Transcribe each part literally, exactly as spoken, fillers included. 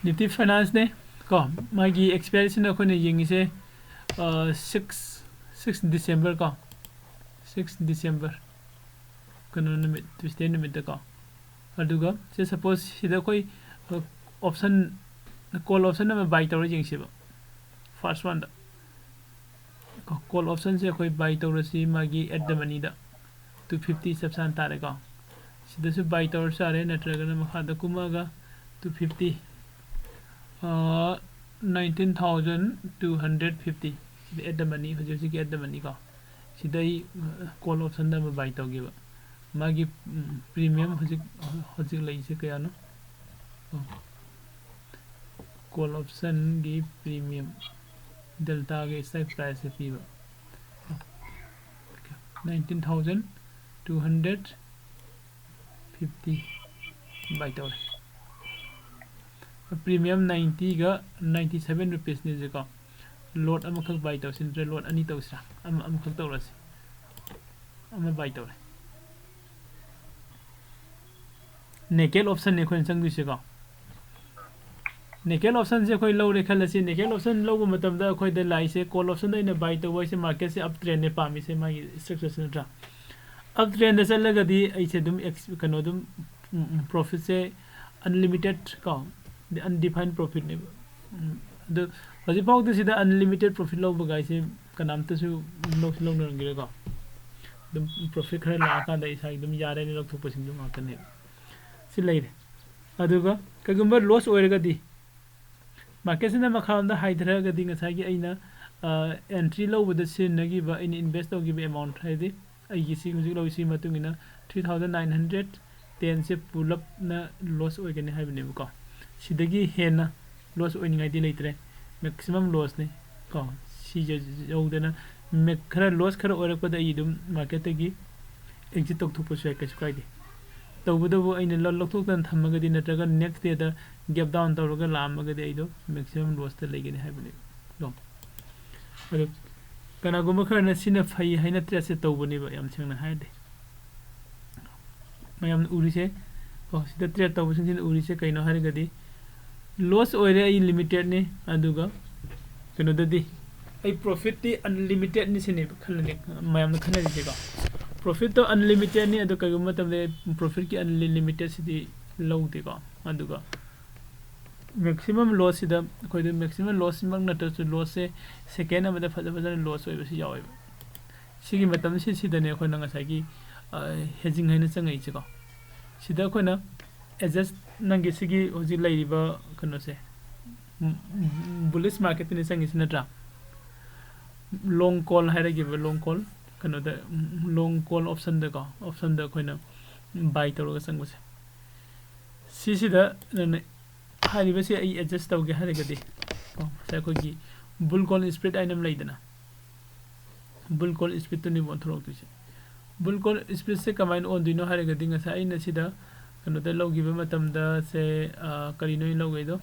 Nifty Finance ꯅꯦ ꯀꯣ꯫ ꯃꯥꯒꯤ expiration ꯑꯩꯈꯣꯏꯅ ꯌꯦꯡꯉꯤꯁꯦ ꯁꯤꯛꯁ ꯁꯤꯛꯁ ꯗꯤꯁꯦꯝꯕꯔ ꯀꯣ, ꯁꯤꯛꯁ ꯗꯤꯁꯦꯝꯕꯔ ꯀꯩꯅꯣ ꯅꯨꯃꯤꯠ, ꯇ꯭ꯌꯨꯁꯗꯦ ꯅꯨꯃꯤꯠꯇ ꯀꯣ꯫ ꯑꯗꯨꯒ ꯁꯤ suppose ꯁꯤꯗ ꯑꯩꯈꯣꯏ option, call option ꯑꯃ buy ꯇꯧꯔ ꯌꯦꯡꯁꯦꯕ꯫ First one ꯗ call option ꯁꯦ ꯑꯩꯈꯣꯏ buy ꯇꯧꯔꯁꯤ ꯃꯥꯒꯤ at the money the two fifty ꯆꯞ ꯆꯥꯅ ꯇꯥꯔꯦꯀꯣ꯫ ꯁꯤꯗꯁꯨ buy ꯇꯧꯔꯁꯨ ꯌꯥꯔꯦ, ꯅꯠꯇ꯭ꯔꯒꯅ ꯃꯈꯥꯗ ꯀꯨꯝꯃꯒ two fifty, nineteen thousand two hundred fifty, ꯁꯤꯗ at the money, ꯍꯧꯖꯤꯛ ꯍꯧꯖꯤꯛꯀꯤ at the money ꯀꯣ꯫ ꯁꯤꯗ ꯑꯩ call option ꯗ ꯑꯃ buy ꯇꯧꯒꯦꯕ꯫ ꯃꯥꯒꯤ premium ꯍꯧꯖꯤꯛ, ꯍꯧꯖꯤꯛ ꯂꯩꯁꯦ ꯀꯌꯥꯅꯣ? Call option ꯒꯤ premium delta ꯒꯤ strike price ꯁꯦ ꯄꯤꯕ nineteen thousand two hundred fifty buy ꯇꯧꯔꯦ꯫ Premium ninety ꯒ ninety seven rupees ꯅꯤ ꯁꯤꯀꯣ꯫ Lot ꯑꯃꯈꯛ buy ꯇꯧꯁꯤ, ꯅꯠꯇ꯭ꯔꯒ lot ꯑꯅꯤ ꯇꯧꯁꯤꯔꯥ? ꯑꯃ, ꯑꯃꯈꯛ ꯇꯧꯔꯁꯤ꯫ ꯑꯃ buy ꯇꯧꯔꯦ꯫ Naked option ꯅꯤ ꯑꯩꯈꯣꯏꯅ ꯆꯪꯗꯣꯏꯁꯦꯀꯣ꯫ Naked option ꯁꯦ ꯑꯩꯈꯣꯏ ꯂꯧꯔꯦ ꯈꯜꯂꯁꯤ꯫ Naked option ꯂꯧꯕ ꯃꯇꯝꯗ ꯑꯩꯈꯣꯏꯗ ꯂꯥꯛꯏꯁꯦ call option ꯗ ꯑꯩꯅ buy ꯇꯧꯕ ꯍꯥꯏꯁꯦ market ꯁꯦ up trend ꯅꯦ ꯄꯥꯝꯃꯤꯁꯦ, ꯃꯥꯒꯤ structure ꯁꯦ ꯅꯠꯇ꯭ꯔꯥ? Up trend ꯗ ꯆꯠꯂꯒꯗꯤ ꯑꯩꯁꯦ ꯑꯗꯨꯝ ex-, ꯀꯩꯅꯣ ꯑꯗꯨꯝ, profit ꯁꯦ unlimited ꯀꯣ, undefined profit ꯅꯦꯕ꯫ ꯑꯗꯨ ꯍꯧꯖꯤꯛꯐꯥꯎꯗꯤ ꯁꯤꯗ unlimited profit ꯂꯧꯕ ꯒꯥꯏꯁꯦ ꯀꯅꯥꯝꯇꯁꯨ ꯂꯧꯁꯨ ꯂꯧꯅꯔꯝꯈꯤꯔꯣꯏꯀꯣ꯫ ꯑꯗꯨꯝ profit ꯈꯔ ꯂꯥꯛꯑꯀꯥꯟꯗ ꯏꯁꯥꯒꯤ ꯑꯗꯨꯝ ꯌꯥꯔꯦꯅ ꯂꯧꯊꯣꯛꯄꯁꯤꯡꯗꯨ ꯉꯥꯛꯇꯅꯦꯕ꯫ ꯁꯤ ꯂꯩꯔꯦ꯫ ꯑꯗꯨꯒ ꯀꯩꯒꯨꯝꯕ loss ꯑꯣꯏꯔꯒꯗꯤ, market ꯁꯤꯅ ꯃꯈꯥꯔꯣꯝꯗ ꯍꯥꯏꯊꯔꯒꯗꯤ ꯉꯁꯥꯏꯒꯤ ꯑꯩꯅ, ꯑ, entry ꯂꯧꯕꯗ ꯁꯤꯖꯤꯟꯅꯈꯤꯕ, ꯑꯩꯅ invest ꯇꯧꯈꯤꯕ amount, ꯍꯥꯏꯗꯤ ꯑꯩꯒꯤ ꯁꯤ ꯍꯧꯖꯤꯛ ꯂꯧꯔꯤꯁꯤꯒꯤ ꯃꯇꯨꯡ ꯏꯟꯅ three thousand nine hundred ten ꯁꯦ ꯄꯨꯂꯞꯅ loss ꯑꯣꯏꯒꯅꯤ ꯍꯥꯏꯕꯅꯦꯕꯀꯣ꯫ ꯁꯤꯗꯒꯤ ꯍꯦꯟꯅ loss ꯑꯣꯏꯅꯤꯡꯉꯥꯏꯗꯤ ꯂꯩꯇ꯭ꯔꯦ, maximum loss ꯅꯤ ꯀꯣ꯫ ꯁꯤꯁꯦ ꯌꯧꯗꯅ ꯃꯦꯛ-, ꯈꯔ loss ꯈꯔ ꯑꯣꯏꯔꯛꯄꯗ ꯑꯩ ꯑꯗꯨꯝ market ꯇꯒꯤ exit ꯇꯧꯊꯣꯛꯄꯁꯨ ꯌꯥꯏ, ꯀꯩꯁꯨ ꯀꯥꯏꯗꯦ꯫ ꯇꯧꯕꯇꯕꯨ ꯑꯩꯅ ꯂꯧ-, ꯂꯧꯊꯣꯛꯇꯅ ꯊꯝꯃꯒꯗꯤ, ꯅꯠꯇ꯭ꯔꯒ next day ꯗ gap down ꯇꯧꯔꯒ ꯂꯥꯛꯑꯝꯃꯒꯗꯤ ꯑꯩꯗꯣ maximum loss ꯇ ꯂꯩꯒꯅꯤ ꯍꯥꯏꯕꯅꯦꯕ꯫ ꯑꯗꯣ ꯀꯅꯥꯒꯨꯝꯕ ꯈꯔꯅ ꯁꯤꯅ ꯐꯩ ꯍꯥꯏꯅ trade ꯁꯦ ꯇꯧꯕꯅꯦꯕ, ꯌꯥꯝ ꯁꯦꯡꯅ ꯍꯥꯏꯔꯗꯤ꯫ ꯃꯌꯥꯝꯅ ꯎꯔꯤꯁꯦ ꯀꯣ, ꯁꯤꯗ trade ꯇꯧꯕꯁꯤꯡꯁꯤꯅ ꯎꯔꯤꯁꯦ ꯀꯩꯅꯣ ꯍꯥꯏꯔꯒꯗꯤ, Loss ꯑꯣꯏꯔꯦ, ꯑꯩ ꯂꯤꯃꯤꯇꯦꯠꯅꯤ꯫ ꯑꯗꯨꯒ ꯀꯩꯅꯣꯗꯗꯤ ꯑꯩ ꯄ꯭ꯔꯣꯐꯤꯠꯇꯤ ꯑꯟꯂꯤꯃꯤꯇꯦꯠꯅꯤ ꯁꯤꯅꯦꯕ ꯈꯜꯂꯅꯤ, ꯃꯌꯥꯝꯅ ꯈꯟꯅꯔꯤꯁꯦꯀꯣ꯫ ꯄ꯭ꯔꯣꯐꯤꯠꯇꯣ ꯑꯟꯂꯤꯃꯤꯇꯦꯠꯅꯤ꯫ ꯑꯗꯣ ꯀꯩꯒꯨꯝꯕ ꯃꯇꯝꯗ ꯄ꯭ꯔꯣꯐꯤꯠꯀꯤ ꯑꯟꯂꯤꯃꯤꯇꯦꯠꯁꯤꯗꯤ ꯂꯧꯗꯦꯀꯣ꯫ ꯑꯗꯨꯒ ꯃꯦꯛꯁꯤꯃꯝ ꯂꯣꯁꯁꯤꯗ ꯑꯩꯈꯣꯏꯗ ꯃꯦꯛꯁꯤꯃꯝ ꯂꯣꯁꯁꯤꯃꯛ ꯅꯠꯇ꯭ꯔꯁꯨ ꯂꯣꯁꯁꯦ ꯁꯦꯀꯦꯟ ꯑꯃꯗ ꯐꯖ ꯐꯖꯅ ꯂꯣꯁ ꯑꯣꯏꯕꯁꯨ ꯌꯥꯎꯋꯦꯕ꯫ ꯁꯤꯒꯤ ꯃꯇꯝꯁꯤ ꯁꯤꯗꯅꯦ ꯑꯩꯈꯣꯏꯅ ꯉꯁꯥꯏꯒꯤ ꯍꯦꯖꯤꯡ ꯍꯥꯏꯅ ꯆꯪꯉꯛꯏꯁꯦꯀꯣ꯫ ꯁꯤꯗ ꯑꯩꯈꯣꯏꯅ ꯑꯦꯗꯖꯁ, ꯅꯪꯒꯤ ꯁꯤꯒꯤ ꯍꯧꯖꯤꯛ ꯂꯩꯔꯤꯕ ꯀꯩꯅꯣꯁꯦ, ꯕꯨꯂꯤꯁ ꯃꯥꯔꯀꯦꯠꯇꯅꯦ ꯆꯪꯉꯤꯁꯤ ꯅꯠꯇ꯭ꯔꯥ? ꯂꯣꯡ ꯀꯣꯜ ꯍꯥꯏꯔꯒꯦꯕ, ꯂꯣꯡ ꯀꯣꯜ ꯀꯩꯅꯣꯗ, ꯂꯣꯡ ꯀꯣꯜ ꯑꯣꯞꯁꯟꯗꯀꯣ, ꯑꯣꯞꯁꯟꯗ ꯑꯩꯈꯣꯏꯅ ꯕꯥꯏ ꯇꯧꯔꯒ ꯆꯪꯕꯁꯦ꯫ ꯁꯤꯁꯤꯗ ꯅꯪꯅ ꯍꯥꯏꯔꯤꯕꯁꯤ ꯑꯩ ꯑꯦꯗꯖꯁ ꯇꯧꯒꯦ ꯍꯥꯏꯔꯒꯗꯤ ꯀꯣ, ꯉꯁꯥꯏ ꯑꯩꯈꯣꯏꯒꯤ ꯕꯨꯜ ꯀꯣꯜ ꯁ꯭ꯄ꯭ꯔꯤꯠ ꯍꯥꯏꯅ ꯑꯃ ꯂꯩꯗꯅ, ꯕꯨꯜ ꯀꯣꯜ ꯁ꯭ꯄ꯭ꯔꯤꯠꯇꯨꯅꯦꯕ ꯑꯣꯟꯊꯣꯔꯛꯇꯣꯏꯁꯦ꯫ ꯕꯨꯜ ꯀꯣꯜ ꯁ꯭ꯄ꯭ꯔꯤꯠꯁꯦ ꯀꯃꯥꯏꯅ ꯑꯣꯟꯗꯣꯏꯅꯣ ꯍꯥꯏꯔꯒꯗꯤ ꯉꯁꯥꯏ ꯑꯩꯅ ꯁꯤꯗ ꯀꯩꯅꯣꯗ ꯂꯧꯈꯤꯕ ꯃꯇꯝꯗ ꯁꯦ, ꯑ, ꯀꯔꯤꯅꯣ ꯑꯩꯅ ꯂꯧꯈꯩꯗꯣ?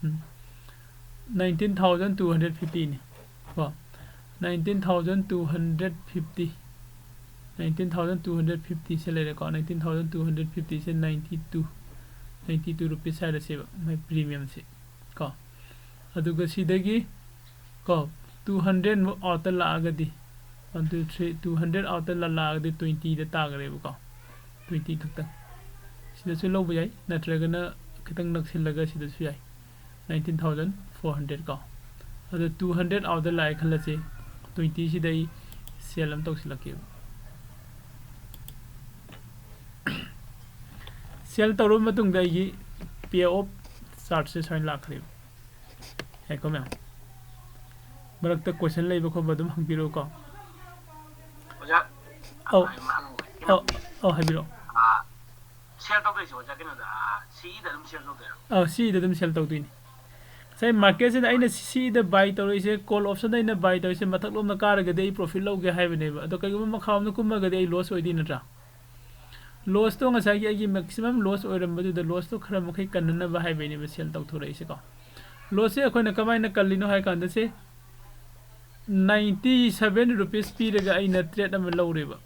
ꯎꯝ꯫ Nineteen thousand two hundred fiftyꯅꯤ ꯀꯣ꯫ Nineteen thousand two hundred fifty, nineteen thousand two hundred fiftyꯁꯦ ꯂꯩꯔꯦꯀꯣ꯫ Nineteen thousand two hundred fiftyꯁꯦ ninety two, ninety two rupees ꯍꯥꯏꯔꯁꯦꯕ ꯃꯥꯏ ꯄ꯭ꯔꯤꯃꯤꯌꯝꯁꯦ ꯀꯣ꯫ ꯑꯗꯨꯒ ꯁꯤꯗꯒꯤ ꯀꯣ, two hundred ꯃꯨꯛ ꯑꯥꯎꯠꯇ ꯂꯥꯛꯑꯒꯗꯤ, one, two, three, two hundred ꯑꯥꯎꯠꯇ ꯂꯥꯛꯑꯒꯗꯤ twentyꯗ ꯇꯥꯈ꯭ꯔꯦꯕꯀꯣ꯫ Twenty ꯈꯛꯇꯪ꯫ ꯁꯤꯗꯁꯨ ꯂꯧꯕ ꯌꯥꯏ, ꯅꯠꯇ꯭ꯔꯒꯅ ꯈꯤꯇꯪ ꯅꯛꯁꯤꯜꯂꯒ ꯁꯤꯗꯁꯨ ꯌꯥꯏ꯫ Nineteen thousand four hundred ꯀꯣ꯫ ꯑꯗꯣ two hundred ꯑꯥꯎꯠꯇ ꯂꯥꯛꯑꯦ ꯈꯜꯂꯁꯤ, twentyꯁꯤꯗ ꯑꯩ ꯁꯦꯜ ꯑꯃ ꯇꯧꯁꯤꯜꯂꯛꯀꯦꯕ꯫ ꯁꯦꯜ ꯇꯧꯔꯕ ꯃꯇꯨꯡꯗ ꯑꯩꯒꯤ pay of chargeꯁꯦ ꯁꯨꯃꯥꯏꯅ ꯂꯥꯛꯈ꯭ꯔꯦꯕ꯫ ꯌꯥꯏꯀꯣ ꯃꯌꯥꯝ? ꯃꯔꯛꯇ ꯀꯣꯏꯁꯟ ꯂꯩꯕ ꯈꯣꯠꯄ ꯑꯗꯨꯝ ꯍꯪꯕꯤꯔꯛꯎꯀꯣ꯫ ꯑꯣꯖꯥ, ꯑꯧ꯫ ꯑꯩ ꯑꯃ ꯍꯪꯒꯦ꯫ ꯑꯧ, ꯑꯧ, ꯍꯥꯏꯕꯤꯔꯛꯑꯣ꯫ ꯑꯥ, ꯁꯦꯜ ꯇꯧꯗꯣꯏꯁꯦ ꯑꯣꯖꯥ ꯀꯩꯅꯣꯗ, ꯑꯥ, ꯁꯤꯏꯗ ꯑꯗꯨꯝ ꯁꯦꯜ ꯇꯧꯗꯣꯏꯔꯣ? ꯑꯧ, ꯁꯤꯏꯗ ꯑꯗꯨꯝ ꯁꯦꯜ ꯇꯧꯗꯣꯏꯅꯤ꯫ ꯉꯁꯥꯏ ꯃꯥꯔꯀꯦꯠꯁꯤꯗ ꯑꯩꯅ ꯁꯤꯏꯗ ꯕꯥꯏ ꯇꯧꯔꯛꯏꯁꯦ, ꯀꯣꯜ ꯑꯣꯞꯁꯟꯗ ꯑꯩꯅ ꯕꯥꯏ ꯇꯧꯔꯤꯁꯦ ꯃꯊꯛꯂꯣꯝꯗ ꯀꯥꯔꯒꯗꯤ ꯑꯩ ꯄ꯭ꯔꯣꯐꯤꯠ ꯂꯧꯒꯦ ꯍꯥꯏꯕꯅꯦꯕ꯫ ꯑꯗꯣ ꯀꯩꯒꯨꯝꯕ ꯃꯈꯥꯔꯣꯝꯗ ꯀꯨꯝꯃꯒꯗꯤ ꯑꯩ ꯂꯣꯁ ꯑꯣꯏꯗꯣꯏ ꯅꯠꯇ꯭ꯔꯥ? ꯂꯣꯁꯇꯣ ꯉꯁꯥꯏꯒꯤ ꯑꯩꯒꯤ ꯃꯦꯛꯁꯤꯃꯝ ꯂꯣꯁ ꯑꯣꯏꯔꯝꯕꯗꯨꯗ ꯂꯣꯁꯇꯣ ꯈꯔ ꯃꯈꯩ ꯀꯟꯅꯅꯕ ꯍꯥꯏꯕꯩꯅꯦꯕ ꯁꯦꯜ ꯇꯧꯊꯣꯔꯛꯏꯁꯦꯀꯣ꯫ ꯂꯣꯁꯁꯦ ꯑꯩꯈꯣꯏꯅ ꯀꯃꯥꯏꯅ ꯀꯜꯂꯤꯅꯣ ꯍꯥꯏ ꯀꯥꯟꯗ ꯁꯦ, ninety seven rupees ꯄꯤꯔꯒ ꯑꯩꯅ ꯇ꯭ꯔꯦꯠ ꯑꯃ ꯂꯧꯔꯦꯕ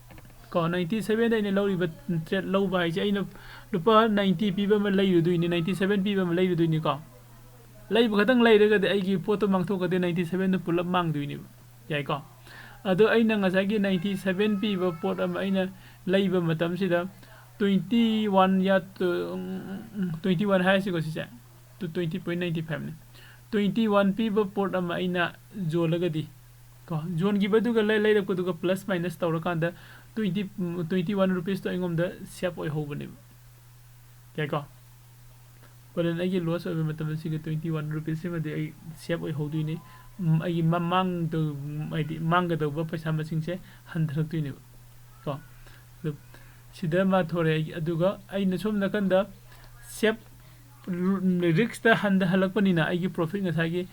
ꯀꯣ, ꯅꯥꯏꯟꯇꯤ ꯁꯕꯦꯟꯗ ꯑꯩꯅ ꯂꯧꯔꯤꯕ ꯇ꯭ꯔꯦꯠ ꯂꯧꯕ ꯍꯥꯏꯁꯦ, ꯑꯩꯅ ꯂꯨꯄꯥ ꯅꯥꯏꯟꯇꯤ ꯄꯤꯕ ꯑꯃ ꯂꯩꯔꯨꯗꯣꯏꯅꯤ, ꯅꯥꯏꯟꯇꯤ ꯁꯕꯦꯟ ꯄꯤꯕ ꯑꯃ ꯂꯩꯔꯨꯗꯣꯏꯅꯤꯀꯣ꯫ ꯂꯩꯕ ꯈꯛꯇꯪ ꯂꯩꯔꯒꯗꯤ ꯑꯩꯒꯤ ꯄꯣꯠꯇꯣ ꯃꯥꯡꯊꯣꯛꯀꯗꯤ ꯅꯥꯏꯟꯇꯤ ꯁꯕꯦꯟꯗ ꯄꯨꯂꯞ ꯃꯥꯡꯗꯣꯏꯅꯦꯕ꯫ ꯌꯥꯏꯀꯣ? ꯑꯗꯣ ꯑꯩꯅ ꯉꯁꯥꯏꯒꯤ ꯅꯥꯏꯟꯇꯤ ꯁꯕꯦꯟ ꯄꯤꯕ ꯄꯣꯠ ꯑꯃ ꯑꯩꯅ ꯂꯩꯕ ꯃꯇꯝꯁꯤꯗ ꯇ꯭ꯋꯦꯟꯇꯤ ꯋꯥꯟ ꯌꯥ-, ꯇ꯭ꯋꯦꯟꯇꯤ ꯋꯥꯟ ꯍꯥꯏꯔꯁꯤꯀꯣ ꯁꯤꯁꯦ, ꯇ꯭ꯋꯦꯟꯇꯤ ꯄꯣꯏꯟ ꯅꯥꯏꯟꯇꯤ ꯐꯥꯏꯚꯅꯤ꯫ ꯇ꯭ꯋꯦꯟꯇꯤ ꯋꯥꯟ ꯄꯤꯕ ꯄꯣꯠ ꯑꯃ ꯑꯩꯅ ꯌꯣꯜꯂꯒꯗꯤ ꯀꯣ, ꯌꯣꯟꯈꯤꯕꯗꯨꯒ ꯂꯩ-, ꯂꯩꯔꯛꯄꯗꯨꯒ ꯄ꯭ꯂꯁ ꯃꯥꯏꯅꯁ ꯇꯧꯔꯀꯥꯟꯗ ꯇ꯭ꯋꯦꯟꯇꯤ, ꯇ꯭ꯋꯦꯟꯇꯤ ꯋꯥꯟ ꯔꯨꯄꯤꯁꯇꯣ ꯑꯩꯉꯣꯟꯗ ꯁꯦꯞ ꯑꯣꯏꯍꯧꯕꯅꯦꯕ꯫ ꯌꯥꯏꯀꯣ? ꯍꯣꯔꯦꯟ ꯑꯩꯒꯤ ꯂꯣꯁ ꯑꯣꯏꯕ ꯃꯇꯝꯗ ꯁꯤꯒꯤ ꯇ꯭ꯋꯦꯟꯇꯤ ꯋꯥꯟ ꯔꯨꯄꯤꯁꯁꯤꯃꯗꯤ ꯑꯩ ꯁꯦꯞ ꯑꯣꯏꯍꯧꯗꯣꯏꯅꯤ꯫ ꯎꯝ, ꯑꯩꯒꯤ ꯃꯃꯥꯡꯗ, ꯍꯥꯏꯗꯤ ꯃꯥꯡꯒꯗꯧꯕ ꯄꯩꯁꯥ ꯃꯁꯤꯡꯁꯦ ꯍꯟꯊꯔꯛꯇꯣꯏꯅꯦꯕ꯫ ꯀꯣ? ꯑꯗꯨ ꯁꯤꯗ ꯑꯃ ꯊꯣꯔꯛꯑꯦ꯫ ꯑꯗꯨꯒ ꯑꯩꯅ ꯁꯣꯝ ꯅꯥꯀꯟꯗ ꯁꯦꯞ, ꯔꯤꯛꯁꯇ ꯍꯟꯊꯍꯜꯂꯛꯄꯅꯤꯅ ꯑꯩꯒꯤ ꯄ꯭ꯔꯣꯐꯤꯠ ꯉꯁꯥꯏꯒꯤ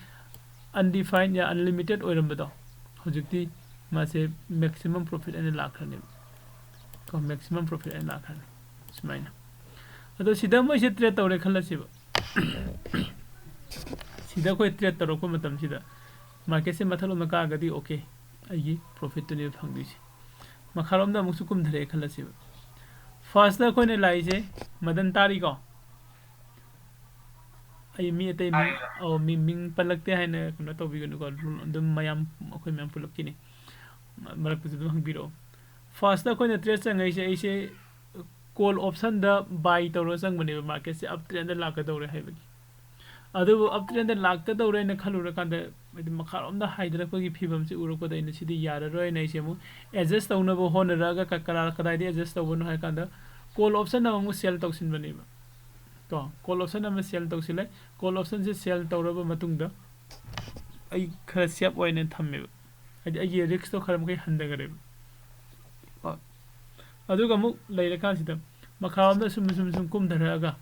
ꯑꯟꯗꯤꯐꯥꯏꯟ ꯌꯥ ꯑꯟꯂꯤꯃꯤꯇꯦꯠ ꯑꯣꯏꯔꯝꯕꯗꯣ ꯍꯧꯖꯤꯛꯇꯤ ꯃꯥꯁꯦ ꯃꯦꯛꯁꯤꯃꯝ ꯄ꯭ꯔꯣꯐꯤꯠ ꯑꯣꯏꯅ ꯂꯥꯛꯈ꯭ꯔꯅꯦꯕ꯫ ꯀꯣ, ꯃꯦꯛꯁꯤꯃꯝ ꯄ꯭ꯔꯣꯐꯤꯠ ꯑꯣꯏꯅ ꯂꯥꯛꯈ꯭ꯔꯅꯤ ꯁꯨꯃꯥꯏꯅ꯫ ꯑꯗꯣ ꯁꯤꯗ ꯃꯣꯏꯁꯦ ꯇ꯭ꯔꯦꯠ ꯇꯧꯔꯦ ꯈꯜꯂꯁꯦꯕ꯫ ꯁꯤꯗ ꯑꯩꯈꯣꯏ ꯇ꯭ꯔꯦꯠ ꯇꯧꯔꯛꯄ ꯃꯇꯝꯁꯤꯗ ꯃꯥꯔꯀꯦꯠꯁꯦ ꯃꯊꯛꯂꯣꯝꯗ ꯀꯥꯔꯒꯗꯤ ꯑꯣꯀꯦ, ꯑꯩꯒꯤ ꯄ꯭ꯔꯣꯐꯤꯠꯇꯨꯅꯦꯕ ꯐꯪꯗꯣꯏꯁꯦ꯫ ꯃꯈꯥꯔꯣꯝꯗ ꯑꯃꯨꯛꯁꯨ ꯀꯨꯝꯊꯔꯛꯑꯦ ꯈꯜꯂꯁꯦꯕ꯫ ꯐꯥꯔꯁꯇ ꯑꯩꯈꯣꯏꯅ ꯂꯥꯛꯏꯁꯦ ꯃꯗꯟ ꯇꯥꯔꯤꯀꯣ꯫ ꯑꯩ ꯃꯤ ꯑꯇꯩ ꯃꯤꯡ, ꯑꯧ, ꯃꯤ ꯃꯤꯡ ꯄꯜꯂꯛꯇꯦ ꯍꯥꯏꯅ ꯀꯩꯅꯣ ꯇꯧꯕꯤꯒꯅꯨꯀꯣ꯫ ꯑꯗꯨꯝ ꯃꯌꯥꯝ, ꯑꯩꯈꯣꯏ ꯃꯌꯥꯝ ꯄꯨꯂꯞꯀꯤꯅꯤ꯫ ꯃꯔꯛꯇꯁꯨ ꯑꯗꯨꯝ ꯍꯪꯕꯤꯔꯛꯑꯣ꯫ ꯐꯥꯔꯁꯇ ꯑꯩꯈꯣꯏꯅ ꯇ꯭ꯔꯦꯠ ꯆꯪꯉꯛꯏꯁꯦ, ꯑꯩꯁꯦ ꯀꯣꯜ ꯑꯣꯞꯁꯟꯗ ꯕꯥꯏ ꯇꯧꯔꯒ ꯆꯪꯕꯅꯦꯕ, ꯃꯥꯔꯀꯦꯠꯁꯦ ꯑꯞ ꯇ꯭ꯔꯦꯟꯗ ꯂꯥꯛꯀꯗꯧꯔꯦ ꯍꯥꯏꯕꯒꯤ꯫ ꯑꯗꯨꯕꯨ ꯑꯞ ꯇ꯭ꯔꯦꯟꯗ ꯂꯥꯛꯀꯗꯧꯔꯦꯅ ꯈꯜꯂꯨꯔꯀꯥꯟꯗ, ꯍꯥꯏꯗꯤ ꯃꯈꯥꯔꯣꯝꯗ ꯍꯥꯏꯊꯔꯛꯄꯒꯤ ꯐꯤꯕꯝꯁꯤ ꯎꯔꯛꯄꯗ ꯑꯩꯅ ꯁꯤꯗꯤ ꯌꯥꯔꯔꯣꯏꯅ ꯑꯩꯁꯦ ꯑꯃꯨꯛ ꯑꯦꯗꯖꯁ ꯇꯧꯅꯕ ꯍꯣꯠꯅꯔꯛꯑꯒ ꯀ-, ꯀꯔꯥ-, ꯀꯗꯥꯏꯗ ꯑꯦꯗꯖꯁ ꯇꯧꯕꯅꯣ ꯍꯥꯏ ꯀꯥꯟꯗ ꯀꯣꯜ ꯑꯣꯞꯁꯟ ꯑꯃꯃꯨꯛ ꯁꯦꯜ ꯇꯧꯁꯤꯟꯕꯅꯦꯕ꯫ ꯀꯣ, ꯀꯣꯜ ꯑꯣꯞꯁꯟ ꯑꯃ ꯁꯦꯜ ꯇꯧꯁꯤꯜꯂꯦ꯫ ꯀꯣꯜ ꯑꯣꯞꯁꯟꯁꯦ ꯁꯦꯜ ꯇꯧꯔꯕ ꯃꯇꯨꯡꯗ ꯑꯩ ꯈꯔ ꯁꯦꯞ ꯑꯣꯏꯅ ꯊꯝꯃꯦꯕ, ꯍꯥꯏꯗꯤ ꯑꯩꯒꯤ ꯔꯤꯛꯁꯇꯣ ꯈꯔ ꯃꯈꯩ ꯍꯟꯊꯈꯔꯦꯕ꯫ ꯀꯣ, ꯑꯗꯨꯒ ꯑꯃꯨꯛ ꯂꯩꯔꯀꯥꯟꯁꯤꯗ ꯃꯈꯥꯔꯣꯝꯗ ꯁꯨꯝ, ꯁꯨꯝ, ꯁꯨꯝ ꯀꯨꯝꯊꯔꯛꯑꯒ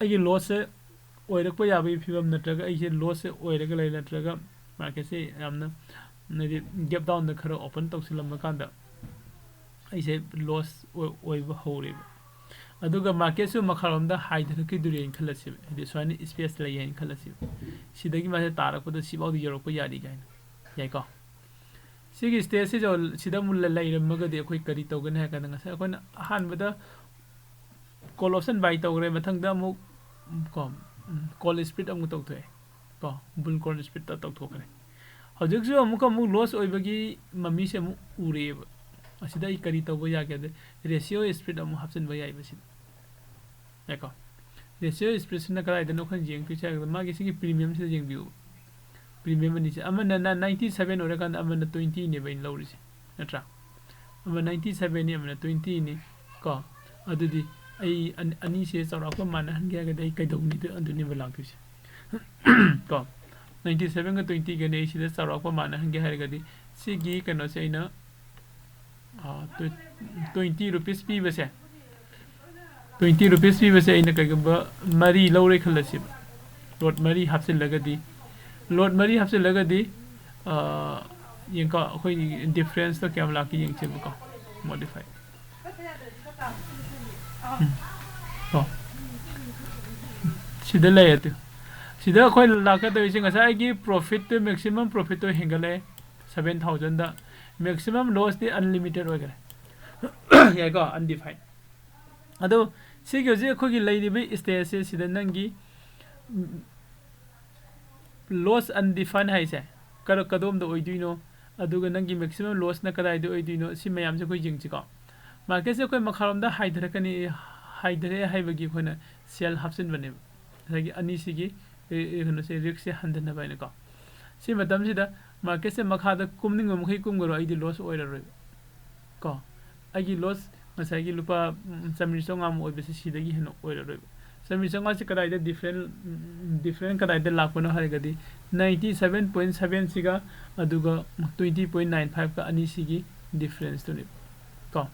ꯑꯩꯒꯤ ꯂꯣꯁꯁꯦ ꯑꯣꯏꯔꯛꯄ ꯌꯥꯕꯒꯤ ꯐꯤꯕꯝ, ꯅꯠꯇ꯭ꯔꯒ ꯑꯩꯁꯦ ꯂꯣꯁꯁꯦ ꯑꯣꯏꯔꯒ ꯂꯩ, ꯅꯠꯇ꯭ꯔꯒ ꯃꯥꯔꯀꯦꯠꯁꯦ ꯌꯥꯝꯅ, ꯍꯥꯏꯗꯤ, ꯒꯦꯞ ꯗꯥꯎꯟꯗ ꯈꯔ ꯑꯣꯄꯟ ꯇꯧꯁꯤꯜꯂꯝꯕ ꯀꯥꯟꯗ ꯑꯩꯁꯦ ꯂꯣꯁ ꯑꯣꯏ-, ꯑꯣꯏꯕ ꯍꯧꯔꯦꯕ꯫ ꯑꯗꯨꯒ ꯃꯥꯔꯀꯦꯠꯁꯨ ꯃꯈꯥꯔꯣꯝꯗ ꯍꯥꯏꯊꯔꯛꯈꯤꯗꯣꯔꯦꯅ ꯈꯜꯂꯁꯦꯕ, ꯍꯥꯏꯗꯤ ꯁꯨꯃꯥꯏꯅ ꯁ꯭ꯄꯦꯁ ꯂꯩ ꯍꯥꯏꯅ ꯈꯜꯂꯁꯦꯕ꯫ ꯁꯤꯗꯒꯤ ꯃꯥꯁꯦ ꯇꯥꯔꯛꯄꯗ ꯁꯤꯐꯥꯎꯗꯤ ꯌꯧꯔꯛꯄ ꯌꯥꯔꯤ ꯀꯥꯏꯅ, ꯌꯥꯏꯀꯣ? ꯁꯤꯒꯤ ꯁ꯭ꯇꯦꯖꯁꯤꯗ ꯁꯤꯗ ꯑꯃꯨꯛ ꯂꯩꯔꯝꯃꯒꯗꯤ ꯑꯩꯈꯣꯏ ꯀꯔꯤ ꯇꯧꯒꯅꯤ ꯍꯥꯏ ꯀꯥꯟꯗ, ꯉꯁꯥꯏ ꯑꯩꯈꯣꯏꯅ ꯑꯍꯥꯟꯕꯗ ꯀꯣꯜ ꯑꯣꯞꯁꯟ ꯕꯥꯏ ꯇꯧꯈ꯭ꯔꯦ, ꯃꯊꯪꯗ ꯑꯃꯨꯛ ꯀꯣ ꯀꯣꯜ ꯁ꯭ꯄ꯭ꯂꯤꯠ ꯑꯃꯨꯛ ꯇꯧꯊꯣꯛꯑꯦ ꯀꯣ, ꯕꯨꯜ ꯀꯣꯔꯟ ꯁ꯭ꯄ꯭ꯂꯤꯠꯇ ꯇꯧꯊꯣꯛꯈ꯭ꯔꯦ꯫ ꯍꯧꯖꯤꯛꯁꯨ ꯑꯃꯨꯛꯀ ꯑꯃꯨꯛ ꯂꯣꯁ ꯑꯣꯏꯕꯒꯤ ꯃꯃꯤꯁꯦ ꯑꯃꯨꯛ ꯎꯔꯛꯑꯦꯕ꯫ ꯑꯁꯤꯗ ꯑꯩ ꯀꯔꯤ ꯇꯧꯕ ꯌꯥꯒꯦ ꯍꯥꯏꯕꯗ, ꯔꯦꯁꯤꯑꯣ ꯁ꯭ꯄ꯭ꯂꯤꯠ ꯑꯃꯨꯛ ꯍꯥꯞꯆꯤꯟꯕ ꯌꯥꯏꯕ ꯁꯤꯗ꯫ ꯌꯥꯏꯀꯣ? ꯔꯦꯁꯤꯑꯣ ꯁ꯭ꯄ꯭ꯂꯤꯠꯁꯤꯅ ꯀꯗꯥꯏꯗꯅꯣ ꯑꯩꯈꯣꯏꯅ ꯌꯦꯡꯗꯣꯏꯁꯦ ꯍꯥꯏꯔꯒ, ꯃꯥꯒꯤ ꯁꯤꯒꯤ ꯄ꯭ꯔꯤꯃꯤꯌꯝꯁꯤꯗ ꯌꯦꯡꯕꯤꯌꯨ꯫ ꯄ꯭ꯔꯤꯃꯤꯌꯝ ꯑꯅꯤꯁꯦ, ꯑꯃꯅ ꯅꯥꯏꯟꯇꯤ ꯁꯚꯦꯟ ꯑꯣꯏꯔꯀꯥꯟꯗ ꯑꯃꯅ ꯇ꯭ꯋꯦꯟꯇꯤꯅꯦꯕ ꯑꯩꯅ ꯂꯧꯔꯤꯁꯦ, ꯅꯠꯇ꯭ꯔꯥ? ꯑꯃ ꯅꯥꯏꯟꯇꯤ ꯁꯚꯦꯟꯅꯤ, ꯑꯃꯅ ꯇ꯭ꯋꯦꯟꯇꯤꯅꯤ ꯀꯣ꯫ ꯑꯗꯨꯗꯤ ꯑꯩ ꯑꯅꯤꯁꯦ ꯆꯥꯎꯔꯥꯛꯄ ꯃꯥꯟꯅꯍꯟꯒꯦ ꯍꯥꯏꯔꯒꯗꯤ ꯑꯩ ꯀꯩꯗꯧꯅꯤꯗꯣ ꯑꯗꯨꯅꯦꯕ ꯂꯥꯛꯇꯣꯏꯁꯦ ꯀꯣ꯫ ꯅꯥꯏꯟꯇꯤ ꯁꯚꯦꯟꯒ ꯇ꯭ꯋꯦꯟꯇꯤꯒꯅꯤ ꯑꯩ ꯁꯤꯗ ꯆꯥꯎꯔꯥꯛꯄ ꯃꯥꯟꯅꯍꯟꯒꯦ ꯍꯥꯏꯔꯒꯗꯤ, ꯁꯤꯒꯤ ꯀꯩꯅꯣꯁꯦ ꯑꯩꯅ ꯇ꯭ꯋꯦꯟꯇꯤ ꯔꯨꯄꯤꯁ ꯄꯤꯕꯁꯦ, ꯇ꯭ꯋꯦꯟꯇꯤ ꯔꯨꯄꯤꯁ ꯄꯤꯕꯁꯦ ꯑꯩꯅ ꯀꯩꯒꯨꯝꯕ ꯃꯔꯤ ꯂꯧꯔꯦ ꯈꯜꯂꯁꯦꯕ, ꯂꯣꯠ ꯃꯔꯤ ꯍꯥꯞꯆꯤꯜꯂꯒꯗꯤ, ꯂꯣꯠ ꯃꯔꯤ ꯍꯥꯞꯆꯤꯜꯂꯒꯗꯤ, ꯌꯦꯡꯀꯣ, ꯑꯩꯈꯣꯏꯒꯤ ꯗꯤꯐ꯭ꯔꯦꯟꯁꯇꯣ ꯀꯌꯥꯝ ꯂꯥꯛꯀꯦ ꯌꯦꯡꯁꯦꯕꯀꯣ꯫ ꯃꯣꯗꯤꯐꯥꯏ꯫ ꯀꯣ, ꯁꯤꯗ ꯂꯩꯔꯦ ꯑꯗꯨ꯫ ꯁꯤꯗ ꯑꯩꯈꯣꯏ ꯂꯥꯛꯀꯗꯧꯔꯤꯁꯦ, ꯉꯁꯥꯏ ꯑꯩꯒꯤ ꯄ꯭ꯔꯣꯐꯤꯠꯇꯨ, ꯃꯦꯛꯁꯤꯃꯝ ꯄ꯭ꯔꯣꯐꯤꯠꯇꯨ ꯍꯦꯟꯒꯠꯂꯛꯑꯦ ꯁꯚꯦꯟ ꯊꯥꯎꯖꯟꯗ꯫ ꯃꯦꯛꯁꯤꯃꯝ ꯂꯣꯁꯇꯤ ꯑꯟꯂꯤꯃꯤꯇꯦꯠ ꯑꯣꯏꯈ꯭ꯔꯦ꯫ ꯌꯥꯏꯀꯣ, ꯑꯟꯗꯤꯐꯥꯏꯟ꯫ ꯑꯗꯣ ꯁꯤꯒꯤ ꯍꯧꯖꯤꯛ ꯑꯩꯈꯣꯏꯒꯤ ꯂꯩꯔꯤꯕ ꯁ꯭ꯇꯦꯖꯁꯦ, ꯁꯤꯗ ꯅꯪꯒꯤ ꯂꯣꯁ ꯑꯟꯗꯤꯐꯥꯏꯟ ꯍꯥꯏꯁꯦ ꯀꯔ-, ꯀꯗꯣꯝꯗ ꯑꯣꯏꯗꯣꯏꯅꯣ, ꯑꯗꯨꯒ ꯅꯪꯒꯤ ꯃꯦꯛꯁꯤꯃꯝ ꯂꯣꯁꯅ ꯀꯗꯥꯏꯗ ꯑꯣꯏꯗꯣꯏꯅꯣ, ꯁꯤ ꯃꯌꯥꯝꯁꯦ ꯑꯩꯈꯣꯏ ꯌꯦꯡꯁꯤꯀꯣ꯫ ꯃꯥꯔꯀꯦꯠꯁꯦ ꯑꯩꯈꯣꯏ ꯃꯈꯥꯔꯣꯝꯗ ꯍꯥꯏꯊꯔꯛꯀꯅꯤ, ꯍꯥꯏꯊꯔꯛꯑꯦ ꯍꯥꯏꯕꯒꯤ ꯑꯩꯈꯣꯏꯅ ꯁꯦꯜ ꯍꯥꯞꯆꯤꯟꯕꯅꯦꯕ꯫ ꯉꯁꯥꯏꯒꯤ ꯑꯅꯤꯁꯤꯒꯤ, ꯑꯦ, ꯑꯦ, ꯀꯩꯅꯣꯁꯦ, ꯔꯤꯛꯁꯁꯦ ꯍꯟꯊꯅꯕ ꯍꯥꯏꯅꯀꯣ꯫ ꯁꯤ ꯃꯇꯝꯁꯤꯗ ꯃꯥꯔꯀꯦꯠꯁꯦ ꯃꯈꯥꯗ ꯀꯨꯝꯅꯤꯡꯕ ꯃꯈꯩ ꯀꯨꯝꯈ꯭ꯔꯣ, ꯑꯩꯗꯤ ꯂꯣꯁ ꯑꯣꯏꯔꯔꯣꯏꯕ ꯀꯣ꯫ ꯑꯩꯒꯤ ꯂꯣꯁ ꯉꯁꯥꯏꯒꯤ ꯂꯨꯄꯥ, ꯎꯝ, ꯆꯥꯃꯔꯤ ꯆꯥꯝꯃꯉꯥꯃꯨꯛ ꯑꯣꯏꯕꯁꯦ ꯁꯤꯗꯒꯤ ꯍꯦꯟꯅ ꯑꯣꯏꯔꯔꯣꯏꯕ꯫ ꯆꯥꯃꯔꯤ ꯆꯥꯝꯃꯉꯥꯁꯦ ꯀꯗꯥꯏꯗ ꯗꯤꯐ꯭ꯔꯦꯟ, ꯎꯝ, ꯗꯤꯐ꯭ꯔꯦꯟ ꯀꯗꯥꯏꯗ ꯂꯥꯛꯄꯅꯣ ꯍꯥꯏꯔꯒꯗꯤ, ꯅꯥꯏꯟꯇꯤ ꯁꯚꯦꯟ ꯄꯣꯏꯟ ꯁꯚꯦꯟꯁꯤꯒ ꯑꯗꯨꯒ ꯇ꯭ꯋꯦꯟꯇꯤ ꯄꯣꯏꯟ ꯅꯥꯏꯟ ꯐꯥꯏꯚꯀ ꯑꯅꯤꯁꯤꯒꯤ ꯗꯤꯐ꯭ꯔꯦꯟꯁꯇꯨꯅꯦꯕ ꯀꯣ꯫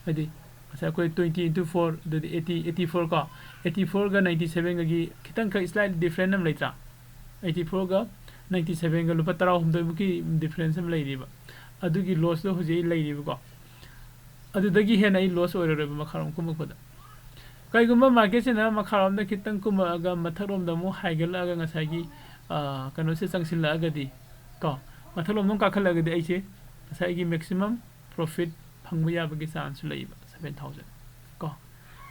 ꯍꯥꯏꯗꯤ ꯉꯁꯥꯏ ꯑꯩꯈꯣꯏ ꯇ꯭ꯋꯦꯟꯇꯤ ꯏꯟꯇꯨ ꯐꯣꯔ, ꯑꯗꯨꯗꯤ ꯑꯩꯠꯇꯤ, ꯑꯩꯠꯇꯤ ꯐꯣꯔ ꯀꯣ, ꯑꯩꯠꯇꯤ ꯐꯣꯔꯒ ꯅꯥꯏꯟꯇꯤ ꯁꯚꯦꯟꯒꯒꯤ ꯈꯤꯇꯪꯈꯛ ꯁ꯭ꯂꯥꯏꯠ ꯗꯤꯐ꯭ꯔꯦꯟ ꯑꯃ ꯂꯩꯇ꯭ꯔꯥ? ꯑꯩꯠꯇꯤ ꯐꯣꯔꯒ ꯅꯥꯏꯟꯇꯤ ꯁꯚꯦꯟꯒ ꯂꯨꯄꯥ ꯇꯔꯥꯍꯨꯝꯗꯣꯏꯃꯨꯛꯀꯤ ꯗꯤꯐ꯭ꯔꯦꯟꯁ ꯑꯃ ꯂꯩꯔꯤꯕ꯫ ꯑꯗꯨꯒꯤ ꯂꯣꯁꯇꯣ ꯍꯧꯖꯤꯛ ꯑꯩ ꯂꯩꯔꯤꯕꯀꯣ꯫ ꯑꯗꯨꯗꯒꯤ ꯍꯦꯟꯅ ꯑꯩ ꯂꯣꯁ ꯑꯣꯏꯔꯔꯣꯏꯕ ꯃꯈꯥꯔꯣꯝ ꯀꯨꯝꯃꯛꯄꯗ꯫ ꯀꯩꯒꯨꯝꯕ ꯃꯥꯔꯀꯦꯠꯁꯤꯅ ꯃꯈꯥꯔꯣꯝꯗ ꯈꯤꯇꯪ ꯀꯨꯝꯃꯛꯑꯒ ꯃꯊꯛꯂꯣꯝꯗ ꯑꯃꯨꯛ ꯍꯥꯏꯒꯠꯂꯛꯑꯒ ꯉꯁꯥꯏꯒꯤ, ꯑ, ꯀꯩꯅꯣꯁꯦ ꯆꯪꯁꯤꯜꯂꯛꯑꯒꯗꯤ ꯀꯣ, ꯃꯊꯛꯂꯣꯝꯗ ꯑꯃꯨꯛ ꯀꯥꯈꯠꯂꯛꯑꯒꯗꯤ ꯑꯩꯁꯦ ꯉꯁꯥꯏꯒꯤ maximum profit ꯐꯪꯕ ꯌꯥꯕꯒꯤ chanceꯁꯨ ꯂꯩꯕ seven thousand ꯀꯣ꯫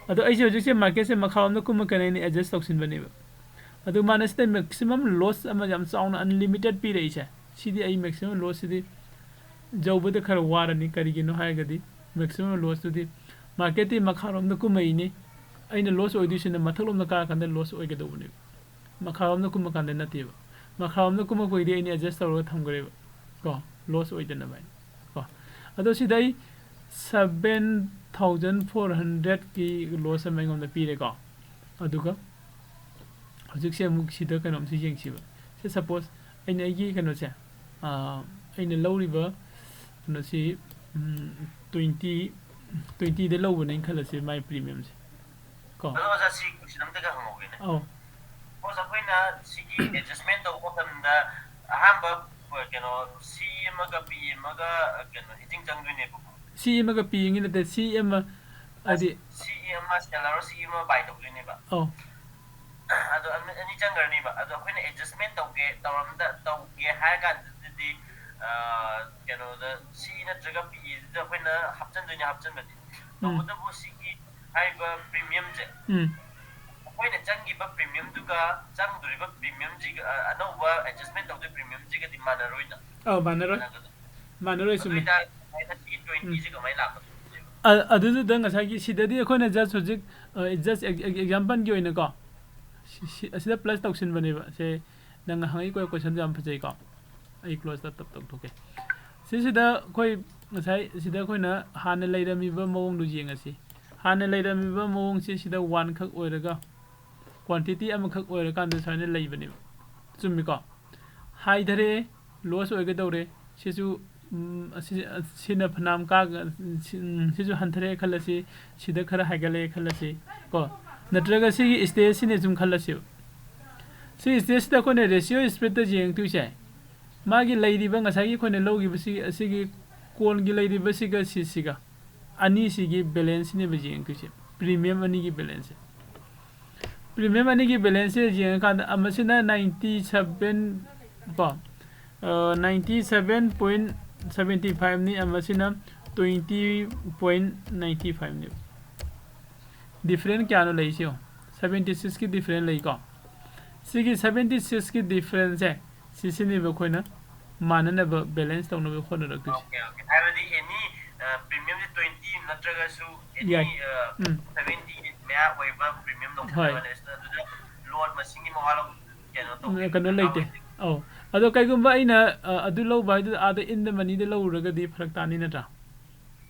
ꯑꯗꯣ ꯑꯩꯁꯦ ꯍꯧꯖꯤꯛꯁꯦ marketꯁꯦ ꯃꯈꯥꯔꯣꯝꯗ ꯀꯨꯝꯃꯛꯀꯅꯤ ꯑꯩꯅ adjust ꯇꯧꯁꯤꯟꯕꯅꯦꯕ꯫ ꯑꯗꯨ ꯃꯥꯅ ꯁꯤꯗ maximum loss ꯑꯃ ꯌꯥꯝ ꯆꯥꯎꯅ unlimited ꯄꯤꯔꯛꯏꯁꯦ, ꯁꯤꯗꯤ ꯑꯩ maximum lossꯁꯤꯗꯤ ꯌꯧꯕꯗ ꯈꯔ ꯋꯥꯔꯅꯤ꯫ ꯀꯔꯤꯒꯤꯅꯣ ꯍꯥꯏꯔꯒꯗꯤ maximum lossꯇꯨꯗꯤ marketꯇꯤ ꯃꯈꯥꯔꯣꯝꯗ ꯀꯨꯝꯃꯛꯏꯅꯤ, ꯑꯩꯅ loss ꯑꯣꯏꯗꯣꯏꯁꯤꯅ ꯃꯊꯛꯂꯣꯝꯗ ꯀꯥꯔꯀꯥꯟꯗ loss ꯑꯣꯏꯒꯗꯧꯕꯅꯦꯕ꯫ ꯃꯈꯥꯔꯣꯝꯗ ꯀꯨꯝꯃꯀꯥꯟꯗ ꯅꯠꯇꯦꯕ꯫ ꯃꯈꯥꯔꯣꯝꯗ ꯀꯨꯝꯃꯛꯄꯒꯤꯗꯤ ꯑꯩꯅ adjust ꯇꯧꯔꯒ ꯊꯝꯈ꯭ꯔꯦꯕ ꯀꯣ, loss ꯑꯣꯏꯗꯅꯕ ꯍꯥꯏꯅ ꯀꯣ꯫ ꯑꯗꯣ ꯁꯤꯗ ꯑꯩ seven thousand four hundredꯀꯤ loss ꯑꯃ ꯑꯩꯉꯣꯟꯗ ꯄꯤꯔꯦꯀꯣ꯫ ꯑꯗꯨꯒ ꯍꯧꯖꯤꯛꯁꯦ ꯑꯃꯨꯛ ꯁꯤꯗ ꯀꯩꯅꯣꯝꯁꯤ ꯌꯦꯡꯁꯤꯕ꯫ ꯁꯤ suppose ꯑꯩꯅ ꯑꯩꯒꯤ ꯀꯩꯅꯣꯁꯦ, ꯑꯥ, ꯑꯩꯅ ꯂꯧꯔꯤꯕ ꯀꯩꯅꯣꯁꯤ, ꯎꯝ, twenty, twentyꯗ ꯂꯧꯕꯅꯦꯅ ꯈꯜꯂꯁꯤ ꯃꯥꯏ premiumꯁꯦ ꯀꯣ꯫ ꯑꯗꯣ ꯑꯣꯖꯥ, ꯁꯤ question ꯑꯝꯇꯒ ꯍꯪꯍꯧꯒꯦꯅꯦ꯫ ꯑꯧ꯫ Suppose ꯑꯩꯈꯣꯏꯅ ꯁꯤꯒꯤ adjustment ꯇꯧꯕ ꯃꯇꯝꯗ ꯑꯍꯥꯟꯕ, ꯀꯩꯅꯣ, C ꯑꯃꯒ P ꯑꯃꯒ, ꯀꯩꯅꯣ, hedging ꯆꯪꯗꯣꯏꯅꯦꯕꯀꯣ꯫ C ꯑꯃꯒ P ꯑꯃꯒꯤ ꯅꯠꯇꯦ, C ꯑꯃ ꯍꯥꯏꯗꯤ C ꯑꯃ seller, C ꯑꯃ buy ꯇꯧꯗꯣꯏꯅꯦꯕ꯫ ꯑꯧ꯫ ꯑꯗꯣ ꯑꯅꯤ, ꯑꯅꯤ ꯆꯪꯈ꯭ꯔꯅꯤꯕ꯫ ꯑꯗꯣ ꯑꯩꯈꯣꯏꯅ adjustment ꯇꯧꯒꯦ, ꯇꯧꯔꯝꯗ-, ꯇꯧꯒꯦ ꯍꯥꯏꯔ ꯀꯥꯟꯗꯗꯤ, ꯑꯥ, ꯀꯩꯅꯣꯗ C ꯅꯠꯇ꯭ꯔꯒ P ꯗꯨꯗ ꯑꯩꯈꯣꯏꯅ ꯍꯥꯞꯆꯤꯟꯗꯣꯏꯅꯦ, ꯍꯥꯞꯆꯤꯟꯕꯗꯤ꯫ ꯎꯝ꯫ ꯇꯧꯕꯇꯕꯨ ꯁꯤꯒꯤ ꯍꯥꯏꯔꯤꯕ premiumꯁꯦ, ꯎꯝ꯫ ꯑꯩꯈꯣꯏꯅ ꯆꯪꯈꯤꯕ premiumꯗꯨꯒ ꯆꯪꯗꯣꯔꯤꯕ premiumꯁꯤꯒ, ꯑ, ꯑꯅꯧꯕ adjustment ꯇꯧꯗꯣꯏ premiumꯁꯤꯒꯗꯤ ꯃꯥꯟꯅꯔꯣꯏꯅ꯫ ꯑꯧ, ꯃꯥꯟꯅꯔꯣꯏ꯫ ꯃꯥꯟꯅꯒꯗ꯭ꯔꯥ? ꯃꯥꯟꯅꯔꯣꯏ, ꯑꯗꯨ ꯆꯨꯝꯃꯤ꯫ ꯑꯣꯏꯇꯥꯔꯗꯤ ꯀꯃꯥꯏꯅ ꯁꯤꯒꯤ twentyꯁꯦ ꯎꯝ꯫ ꯀꯃꯥꯏꯅ ꯂꯥꯛꯀꯗꯣꯏꯅꯣ? ꯑ-, ꯑꯗꯨꯗꯨꯗ ꯉꯁꯥꯏꯒꯤ ꯁꯤꯗꯗꯤ ꯑꯩꯈꯣꯏꯅ just ꯍꯧꯖꯤꯛ, ꯑ, just ex-, ex-, exampleꯒꯤ ꯑꯣꯏꯅꯀꯣ, ꯁꯤ, ꯁꯤ, ꯑꯁꯤꯗ plus ꯇꯧꯁꯤꯟꯕꯅꯦꯕ꯫ ꯁꯦ, ꯅꯪꯅ ꯍꯪꯉꯛꯏ ꯀꯣ-, questionꯗꯣ ꯌꯥꯝ ꯐꯖꯩꯀꯣ꯫ ꯑꯩ close up ꯇꯞ ꯇꯧꯊꯣꯛꯀꯦ꯫ ꯁꯤꯁꯤꯗ ꯑꯩꯈꯣꯏ ꯉꯁꯥꯏ ꯁꯤꯗ ꯑꯩꯈꯣꯏꯅ ꯍꯥꯟꯅ ꯂꯩꯔꯝꯃꯤꯕ ꯃꯑꯣꯡꯗꯨ ꯌꯦꯡꯉꯁꯤ꯫ ꯍꯥꯟꯅ ꯂꯩꯔꯝꯃꯤꯕ ꯃꯑꯣꯡꯁꯤ ꯁꯤꯗ one ꯈꯛ ꯑꯣꯏꯔꯒ, quantity ꯑꯃꯈꯛ ꯑꯣꯏꯔꯀꯥꯟꯗ ꯁꯨꯃꯥꯏꯅ ꯂꯩꯕꯅꯦꯕ꯫ ꯆꯨꯝꯃꯤꯀꯣ? ꯍꯥꯏꯊꯔꯛꯑꯦ, loss ꯑꯣꯏꯒꯗꯧꯔꯦ꯫ ꯁꯤꯁꯨ, ꯎꯝ, ꯑꯁꯤ, ꯑꯁꯤꯅ ꯐꯅꯌꯥꯝ ꯀꯥ-, ꯁꯤ-, ꯎꯝ, ꯁꯤꯁꯨ ꯍꯟꯊꯔꯛꯑꯦ ꯈꯜꯂꯁꯤ, ꯁꯤꯗ ꯈꯔ ꯍꯥꯏꯒꯠꯂꯛꯑꯦ ꯈꯜꯂꯁꯤ ꯀꯣ꯫ ꯅꯠꯇ꯭ꯔꯒ ꯁꯤꯒꯤ stageꯁꯤꯅ ꯁꯨꯝ ꯈꯜꯂꯁꯦꯕ꯫ ꯁꯤ stageꯁꯤꯗ ꯑꯩꯈꯣꯏꯅ ratio spreadꯇ ꯌꯦꯡꯉꯛꯇꯣꯏꯁꯦ, ꯃꯥꯒꯤ ꯂꯩꯔꯤꯕ ꯉꯁꯥꯏꯒꯤ ꯑꯩꯈꯣꯏꯅ ꯂꯧꯈꯤꯕꯁꯤ, ꯑꯁꯤꯒꯤ ꯀꯣꯟꯒꯤ ꯂꯩꯔꯤꯕꯁꯤꯒ ꯁꯤꯁꯤꯒ, ꯑꯅꯤꯁꯤꯒꯤ balanceꯁꯤꯅꯦꯕ ꯌꯦꯡꯉꯛꯇꯣꯏꯁꯦ, premium ꯑꯅꯤꯒꯤ balanceꯁꯦ꯫ Premium ꯑꯅꯤꯒꯤ balanceꯁꯦ ꯌꯦꯡꯉꯀꯥꯟꯗ, ꯑꯃꯁꯤꯅ ninety seven ꯀꯣ, ꯑ, ninety seven point ꯁꯕꯦꯟꯇꯤ ꯐꯥꯏꯚꯅꯤ, ꯑꯃꯁꯤꯅ ꯇ꯭ꯋꯦꯟꯇꯤ ꯄꯣꯏꯟ ꯅꯥꯏꯟꯇꯤ ꯐꯥꯏꯚꯅꯤ꯫ ꯗꯤꯐ꯭ꯔꯦꯟ ꯀꯌꯥꯅꯣ ꯂꯩꯁꯤ ꯌꯦꯡꯉꯣ꯫ ꯁꯕꯦꯟꯇꯤ ꯁꯤꯛꯁꯀꯤ ꯗꯤꯐ꯭ꯔꯦꯟ ꯂꯩꯀꯣ꯫ ꯁꯤꯒꯤ ꯁꯕꯦꯟꯇꯤ ꯁꯤꯛꯁꯀꯤ ꯗꯤꯐ꯭ꯔꯦꯟꯁꯁꯦ, ꯁꯤꯁꯤꯅꯦꯕ ꯑꯩꯈꯣꯏꯅ ꯃꯥꯟꯅꯅꯕ ꯕꯦꯂꯦꯟꯁ ꯇꯧꯅꯕ ꯍꯣꯠꯅꯔꯛꯇꯣꯏꯁꯦ꯫ ꯑꯣꯀꯦ ꯑꯣꯀꯦ ꯍꯥꯏꯕꯗꯤ ꯑꯦꯅꯤ ꯄ꯭ꯔꯤꯃꯤꯌꯝꯁꯦ ꯇ꯭ꯋꯦꯟꯇꯤ ꯅꯠꯇ꯭ꯔꯒꯁꯨ ꯑꯦꯅꯤ ꯌꯥꯏ꯫ ꯎꯝ꯫ ꯁꯕꯦꯟꯇꯤ ꯃꯌꯥ ꯑꯣꯏꯕ ꯄ꯭ꯔꯤꯃꯤꯌꯝ ꯍꯣꯏ꯫ ꯂꯧꯁꯤꯟꯕꯅꯦ꯫ ꯑꯗꯨꯗ ꯂꯣꯟ ꯃꯁꯤꯡꯒꯤ ꯃꯋꯥ ꯂꯧ- ꯀꯩꯅꯣ ꯇꯧ- ꯀꯩꯅꯣ ꯂꯩꯇꯦ꯫ ꯑꯧ꯫ ꯑꯗꯣ ꯀꯩꯒꯨꯝꯕ ꯑꯩꯅ ꯑ, ꯑꯗꯨ ꯂꯧꯕ ꯍꯥꯏꯗꯨꯗ ꯑꯥꯗ ꯏꯟ ꯗ ꯃꯅꯤꯗ ꯂꯧꯔꯨꯔꯒꯗꯤ ꯐꯔꯛ ꯇꯥꯅꯤ ꯅꯠꯇ꯭ꯔꯥ?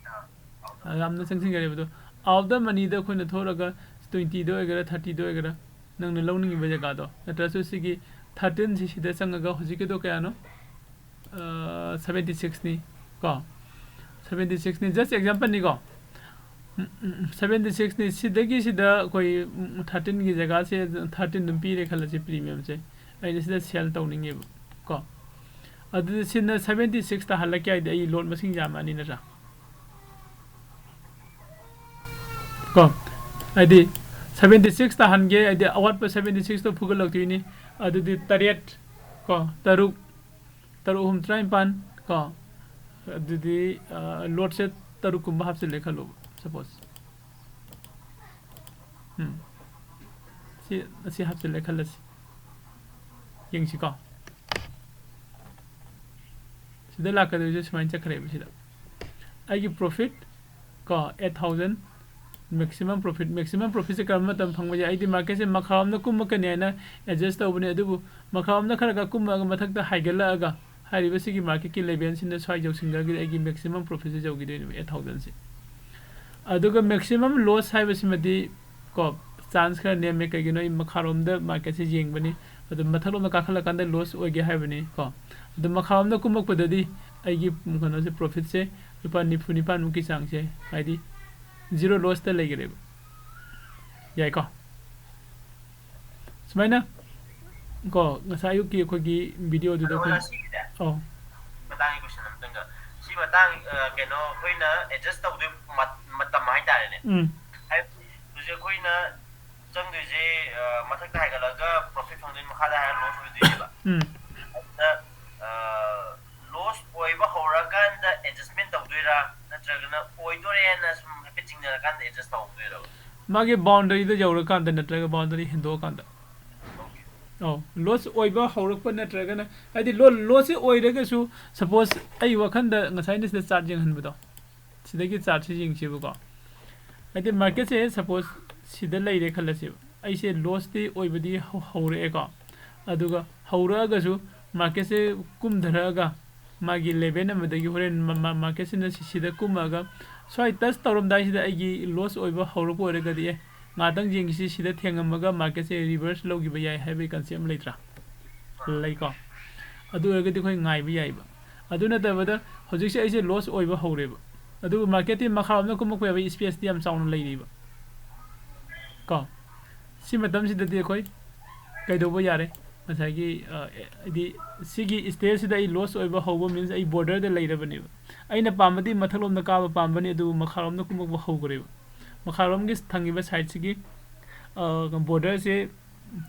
ꯑ, ꯌꯥꯝꯅ ꯆꯪꯁꯤꯟꯈꯔꯦꯕ ꯑꯗꯣ꯫ ꯑꯥꯎꯠ ꯗ ꯃꯅꯤꯗ ꯑꯩꯈꯣꯏꯅ ꯊꯣꯛꯂꯒ ꯇ꯭ꯋꯦꯟꯇꯤꯗ ꯑꯣꯏꯒꯦꯔꯥ ꯊꯥꯔꯇꯤꯗ ꯑꯣꯏꯒꯦꯔꯥ ꯅꯪꯅ ꯂꯧꯅꯤꯡꯉꯤꯕ ꯖꯒꯥꯗꯣ ꯅꯠꯇ꯭ꯔꯁꯨ ꯁꯤꯒꯤ ꯊꯥꯔꯇꯤꯟꯁꯤ ꯁꯤꯗ ꯆꯪꯉꯒ ꯍꯧꯖꯤꯛꯀꯤꯗꯣ ꯀꯌꯥꯅꯣ? ꯁꯕꯦꯟꯇꯤ ꯁꯤꯛꯁꯅꯤ ꯀꯣ꯫ ꯁꯕꯦꯟꯇꯤ ꯁꯤꯛꯁꯅꯤ, ꯖꯁ ꯑꯦꯛꯖꯥꯝꯄꯜꯅꯤꯀꯣ꯫ ꯁꯕꯦꯟꯇꯤ ꯁꯤꯛꯁꯅꯤ, ꯁꯤꯗꯒꯤ ꯁꯤꯗ ꯑꯩꯈꯣꯏ ꯊꯥꯔꯇꯤꯟꯒꯤ ꯖꯒꯥꯁꯦ ꯊꯥꯔꯇꯤꯟ ꯑꯗꯨꯝ ꯄꯤꯔꯦ ꯈꯜꯂꯁꯤ ꯄ꯭ꯔꯤꯃꯤꯌꯝꯁꯦ꯫ ꯑꯩꯅ ꯁꯤꯗ ꯁꯦꯜ ꯇꯧꯅꯤꯡꯉꯦꯕ ꯀꯣ꯫ ꯑꯗꯨꯗꯤ ꯁꯤꯅ ꯁꯕꯦꯟꯇꯤ ꯁꯤꯛꯁ ꯇꯥꯍꯜꯂꯛꯀꯦ ꯍꯥꯏꯗꯤ ꯑꯩ ꯂꯣꯠ ꯃꯁꯤꯡ ꯌꯥꯝꯃꯛꯑꯅꯤ ꯅꯠꯇ꯭ꯔꯥ? ꯀꯣ, ꯍꯥꯏꯗꯤ ꯁꯕꯦꯟꯇꯤ ꯁꯤꯛꯁ ꯇꯥꯍꯟꯒꯦ ꯍꯥꯏꯗꯤ ꯑꯋꯥꯠꯄ ꯁꯕꯦꯟꯇꯤ ꯁꯤꯛꯁꯇꯣ ꯐꯨꯒꯠꯂꯛꯇꯣꯏꯅꯤ꯫ ꯑꯗꯨꯗꯤ ꯇꯔꯦꯠ ꯀꯣ, ꯇꯔꯨꯛ, ꯇꯔꯨꯛ ꯑꯍꯨꯝ ꯇꯔꯥꯅꯤꯄꯥꯟ ꯀꯣ꯫ ꯑꯗꯨꯗꯤ ꯂꯣꯠꯁꯦ ꯇꯔꯨꯛꯀꯨꯝꯕ ꯍꯥꯞꯆꯤꯜꯂꯦ ꯈꯜꯂꯣꯕ, ꯁꯄꯣꯁ꯫ ꯎꯝ꯫ ꯁꯤ ꯑꯁꯤ ꯍꯥꯞꯆꯤꯜꯂꯦ ꯈꯜꯂꯁꯤ꯫ ꯌꯦꯡꯁꯤꯀꯣ꯫ ꯁꯤꯗ ꯂꯥꯛꯀꯗꯣꯏꯁꯦ ꯁꯨꯃꯥꯏꯅ ꯆꯠꯈ꯭ꯔꯦꯕ ꯁꯤꯗ꯫ ꯑꯩꯒꯤ ꯄ꯭ꯔꯣꯐꯤꯠ ꯀꯣ, eight thousand. Maximum profit, maximum ꯄ꯭ꯔꯣꯐꯤꯠꯁꯦ ꯀꯔꯝꯕ ꯃꯇꯝ ꯐꯪꯕ ꯌꯥꯏ? ꯑꯩꯗꯤ ꯃꯥꯔꯀꯦꯠꯁꯦ ꯃꯈꯥꯔꯣꯝꯗ ꯀꯨꯝꯃꯛꯀꯅꯤ ꯍꯥꯏꯅ ꯑꯦꯗꯖꯁ ꯇꯧꯕꯅꯦ, ꯑꯗꯨꯕꯨ ꯃꯈꯥꯔꯣꯝꯗ ꯈꯔ ꯈꯔ ꯀꯨꯝꯃꯒ ꯃꯊꯛꯇ ꯍꯥꯏꯒꯠꯂꯛꯑꯒ ꯍꯥꯏꯔꯤꯕ ꯁꯤꯒꯤ ꯃꯥꯔꯀꯦꯠꯀꯤ ꯂꯦꯚꯦꯜꯁꯤꯅ ꯁ꯭ꯋꯥꯏ ꯌꯧꯁꯤꯟꯈ꯭ꯔꯒꯗꯤ ꯑꯩꯒꯤ ꯃꯦꯛꯁꯤꯃꯝ ꯄ꯭ꯔꯣꯐꯤꯠꯁꯦ ꯌꯧꯈꯤꯗꯣꯏꯅꯦꯕ, ꯑꯩꯠ ꯊꯥꯎꯖꯟꯁꯦ꯫ ꯑꯗꯨꯒ ꯃꯦꯛꯁꯤꯃꯝ ꯂꯣꯁ ꯍꯥꯏꯕꯁꯤꯃꯗꯤ ꯀꯣ, ꯆꯥꯟꯁ ꯈꯔ ꯅꯦꯝꯃꯦ꯫ ꯀꯩꯒꯤꯅꯣ? ꯑꯩ ꯃꯈꯥꯔꯣꯝꯗ ꯃꯥꯔꯀꯦꯠꯁꯦ ꯌꯦꯡꯕꯅꯤ, ꯑꯗꯨ ꯃꯊꯛꯂꯣꯝꯗ ꯀꯥꯈꯠꯂꯀꯥꯟꯗ ꯂꯣꯁ ꯑꯣꯏꯒꯦ ꯍꯥꯏꯕꯅꯤ ꯀꯣ꯫ ꯑꯗꯨ ꯃꯈꯥꯔꯣꯝꯗ ꯀꯨꯝꯃꯛꯄꯗꯗꯤ ꯑꯩꯒꯤ ꯀꯩꯅꯣꯁꯦ, ꯄ꯭ꯔꯣꯐꯤꯠꯁꯦ ꯂꯨꯄꯥ ꯅꯤꯐꯨ ꯅꯤꯄꯥꯟꯃꯨꯛꯀꯤ ꯆꯥꯡꯁꯦ, ꯍꯥꯏꯗꯤ ꯖꯤꯔꯣ ꯂꯣꯁꯇ ꯂꯩꯈ꯭ꯔꯦꯕ꯫ ꯌꯥꯏꯀꯣ? ꯁꯨꯃꯥꯏꯅ ꯀꯣ, ꯉꯁꯥꯏ ꯑꯌꯨꯛꯀꯤ ꯑꯩꯈꯣꯏꯒꯤ ꯚꯤꯗꯤꯑꯣꯗꯨꯗ ꯑꯗꯣ ꯑꯩꯈꯣꯏ, ꯁꯤꯒꯤꯁꯦ ꯑꯧ꯫ ꯃꯇꯥꯡꯒꯤ ꯀꯣꯏꯁꯟ ꯑꯝꯇꯪꯒ, ꯁꯤ ꯃꯇꯥꯡ, ꯑ, ꯀꯩꯅꯣ, ꯑꯩꯈꯣꯏꯅ ꯑꯦꯗꯖꯁ ꯇꯧꯗꯣꯏ ꯃ-, ꯃꯇꯝ ꯍꯥꯏꯇꯥꯔꯦꯅꯦ꯫ ꯎꯝ꯫ ꯍꯥꯏꯕꯗꯤ ꯍꯧꯖꯤꯛ ꯑꯩꯈꯣꯏꯅ ꯆꯪꯗꯣꯏꯁꯦ, ꯑ, ꯃꯊꯛꯇ ꯍꯥꯏꯒꯠꯂꯒ ꯄ꯭ꯔꯣꯐꯤꯠ ꯐꯪꯗꯣꯏꯅꯤ, ꯃꯈꯥꯗ ꯍꯥꯏꯔ ꯂꯣꯁ ꯑꯣꯏꯗꯣꯏꯅꯦꯕ꯫ ꯎꯝ꯫ ꯑꯗꯨꯗ, ꯑ, ꯂꯣꯁ ꯑꯣꯏꯕ ꯍꯧ- ꯌꯧꯔꯀꯥꯟꯗ ꯑꯦꯗꯖꯁꯃꯦꯟ ꯇꯧꯗꯣꯏꯔꯥ, ꯅꯠꯇ꯭ꯔꯒꯅ ꯑꯣꯏꯗꯣꯔꯦꯅ ꯁꯨꯝ ꯍꯥꯏꯐꯦꯠ ꯆꯤꯡꯅꯔꯀꯥꯟꯗ ꯑꯦꯗꯖꯁ ꯇꯧꯍꯧꯗꯣꯏꯔꯣ? ꯃꯥꯒꯤ ꯕꯥꯎꯟꯗꯔꯤꯗ ꯌꯧꯔꯀꯥꯟꯗ ꯅꯠꯇ꯭ꯔꯒ ꯕꯥꯎꯟꯗꯔꯤ ꯍꯦꯟꯗꯣꯛꯑꯀꯥꯟꯗ? ꯑꯧ, ꯂꯣꯁ ꯑꯣꯏꯕ ꯍꯧꯔꯛꯄ ꯅꯠꯇ꯭ꯔꯒꯅ, ꯍꯥꯏꯗꯤ ꯂꯣ ꯂꯣꯁꯁꯤ ꯑꯣꯏꯔꯒꯁꯨ, ꯁꯄꯣꯁ ꯑꯩ ꯋꯥꯈꯜꯗ ꯉꯁꯥꯏꯅ ꯁꯤꯗ ꯆꯥꯔꯠ ꯌꯦꯡꯍꯟꯕꯗꯣ, ꯁꯤꯗꯒꯤ ꯆꯥꯔꯠꯁꯤ ꯌꯦꯡꯁꯦꯕꯀꯣ꯫ ꯍꯥꯏꯗꯤ ꯃꯥꯔꯀꯦꯠꯁꯦ ꯁꯄꯣꯁ ꯁꯤꯗ ꯂꯩꯔꯦ ꯈꯜꯂꯁꯦꯕ, ꯑꯩꯁꯦ ꯂꯣꯁꯇꯤ ꯑꯣꯏꯕꯗꯤ ꯍꯧ- ꯍꯧꯔꯛꯑꯦꯀꯣ꯫ ꯑꯗꯨꯒ ꯍꯧꯔꯛꯑꯒꯁꯨ ꯃꯥꯔꯀꯦꯠꯁꯦ ꯀꯨꯝꯊꯔꯛꯑꯒ ꯃꯥꯒꯤ ꯂꯦꯚꯦꯜ ꯑꯃꯗꯒꯤ ꯍꯣꯔꯦꯟ ꯃꯥꯔꯀꯦꯠꯁꯤꯅ ꯁꯤꯗ ꯀꯨꯝꯃꯒ ꯁ꯭ꯋꯥꯏ ꯇꯁ ꯇꯧꯔꯝꯗꯥꯏꯁꯤꯗ ꯑꯩꯒꯤ ꯂꯣꯁ ꯑꯣꯏꯕ ꯍꯧꯔꯛꯄ ꯑꯣꯏꯔꯒꯗꯤ, ꯑꯦ, ꯉꯥꯛꯇꯪ ꯌꯦꯡꯈꯤꯁꯤ, ꯁꯤꯗ ꯊꯦꯡꯉꯝꯃꯒ ꯃꯥꯔꯀꯦꯠꯁꯦ ꯔꯤꯚꯔꯁ ꯂꯧꯈꯤꯕ ꯌꯥꯏ ꯍꯥꯏꯕꯒꯤ ꯀꯟꯁꯦꯞ ꯑꯃ ꯂꯩꯇ꯭ꯔꯥ? ꯂꯩꯀꯣ꯫ ꯑꯗꯨ ꯑꯣꯏꯔꯒꯗꯤ ꯑꯩꯈꯣꯏ ꯉꯥꯏꯕ ꯌꯥꯏꯕ꯫ ꯑꯗꯨ ꯅꯠꯇꯕꯗ ꯍꯧꯖꯤꯛꯁꯦ ꯑꯩꯁꯦ ꯂꯣꯁ ꯑꯣꯏꯕ ꯍꯧꯔꯦꯕ, ꯑꯗꯨꯕꯨ ꯃꯥꯔꯀꯦꯠꯇꯤ ꯃꯈꯥꯔꯣꯝꯗ ꯀꯨꯝꯃꯛꯄ ꯌꯥꯕꯒꯤ ꯏꯁꯄꯦꯁꯇꯤ ꯌꯥꯝ ꯆꯥꯎꯅ ꯂꯩꯔꯤꯕ ꯀꯣ꯫ ꯁꯤ ꯃꯇꯝꯁꯤꯗꯗꯤ ꯑꯩꯈꯣꯏ ꯀꯩꯗꯧꯕ ꯌꯥꯔꯦ? ꯉꯁꯥꯏꯒꯤ, ꯑ, ꯑꯦ, ꯍꯥꯏꯗꯤ ꯁꯤꯒꯤ ꯁ꯭ꯇꯦꯖꯁꯤꯗ ꯑꯩ ꯂꯣꯁ ꯑꯣꯏꯕ ꯍꯧꯕ ꯃꯤꯟꯁ ꯑꯩ ꯕꯣꯔꯗꯔꯗ ꯂꯩꯔꯕꯅꯦꯕ꯫ ꯑꯩꯅ ꯄꯥꯝꯕꯗꯤ ꯃꯊꯛꯂꯣꯝꯗ ꯀꯥꯕ ꯄꯥꯝꯕꯅꯤ, ꯑꯗꯨꯕꯨ ꯃꯈꯥꯔꯣꯝꯗ ꯀꯨꯝꯃꯛꯄ ꯍꯧꯈ꯭ꯔꯦꯕ꯫ ꯃꯈꯥꯔꯣꯝꯒꯤ ꯊꯪꯉꯤꯕ ꯁꯥꯏꯠꯁꯤꯒꯤ, ꯑ, ꯕꯣꯔꯗꯔꯁꯦ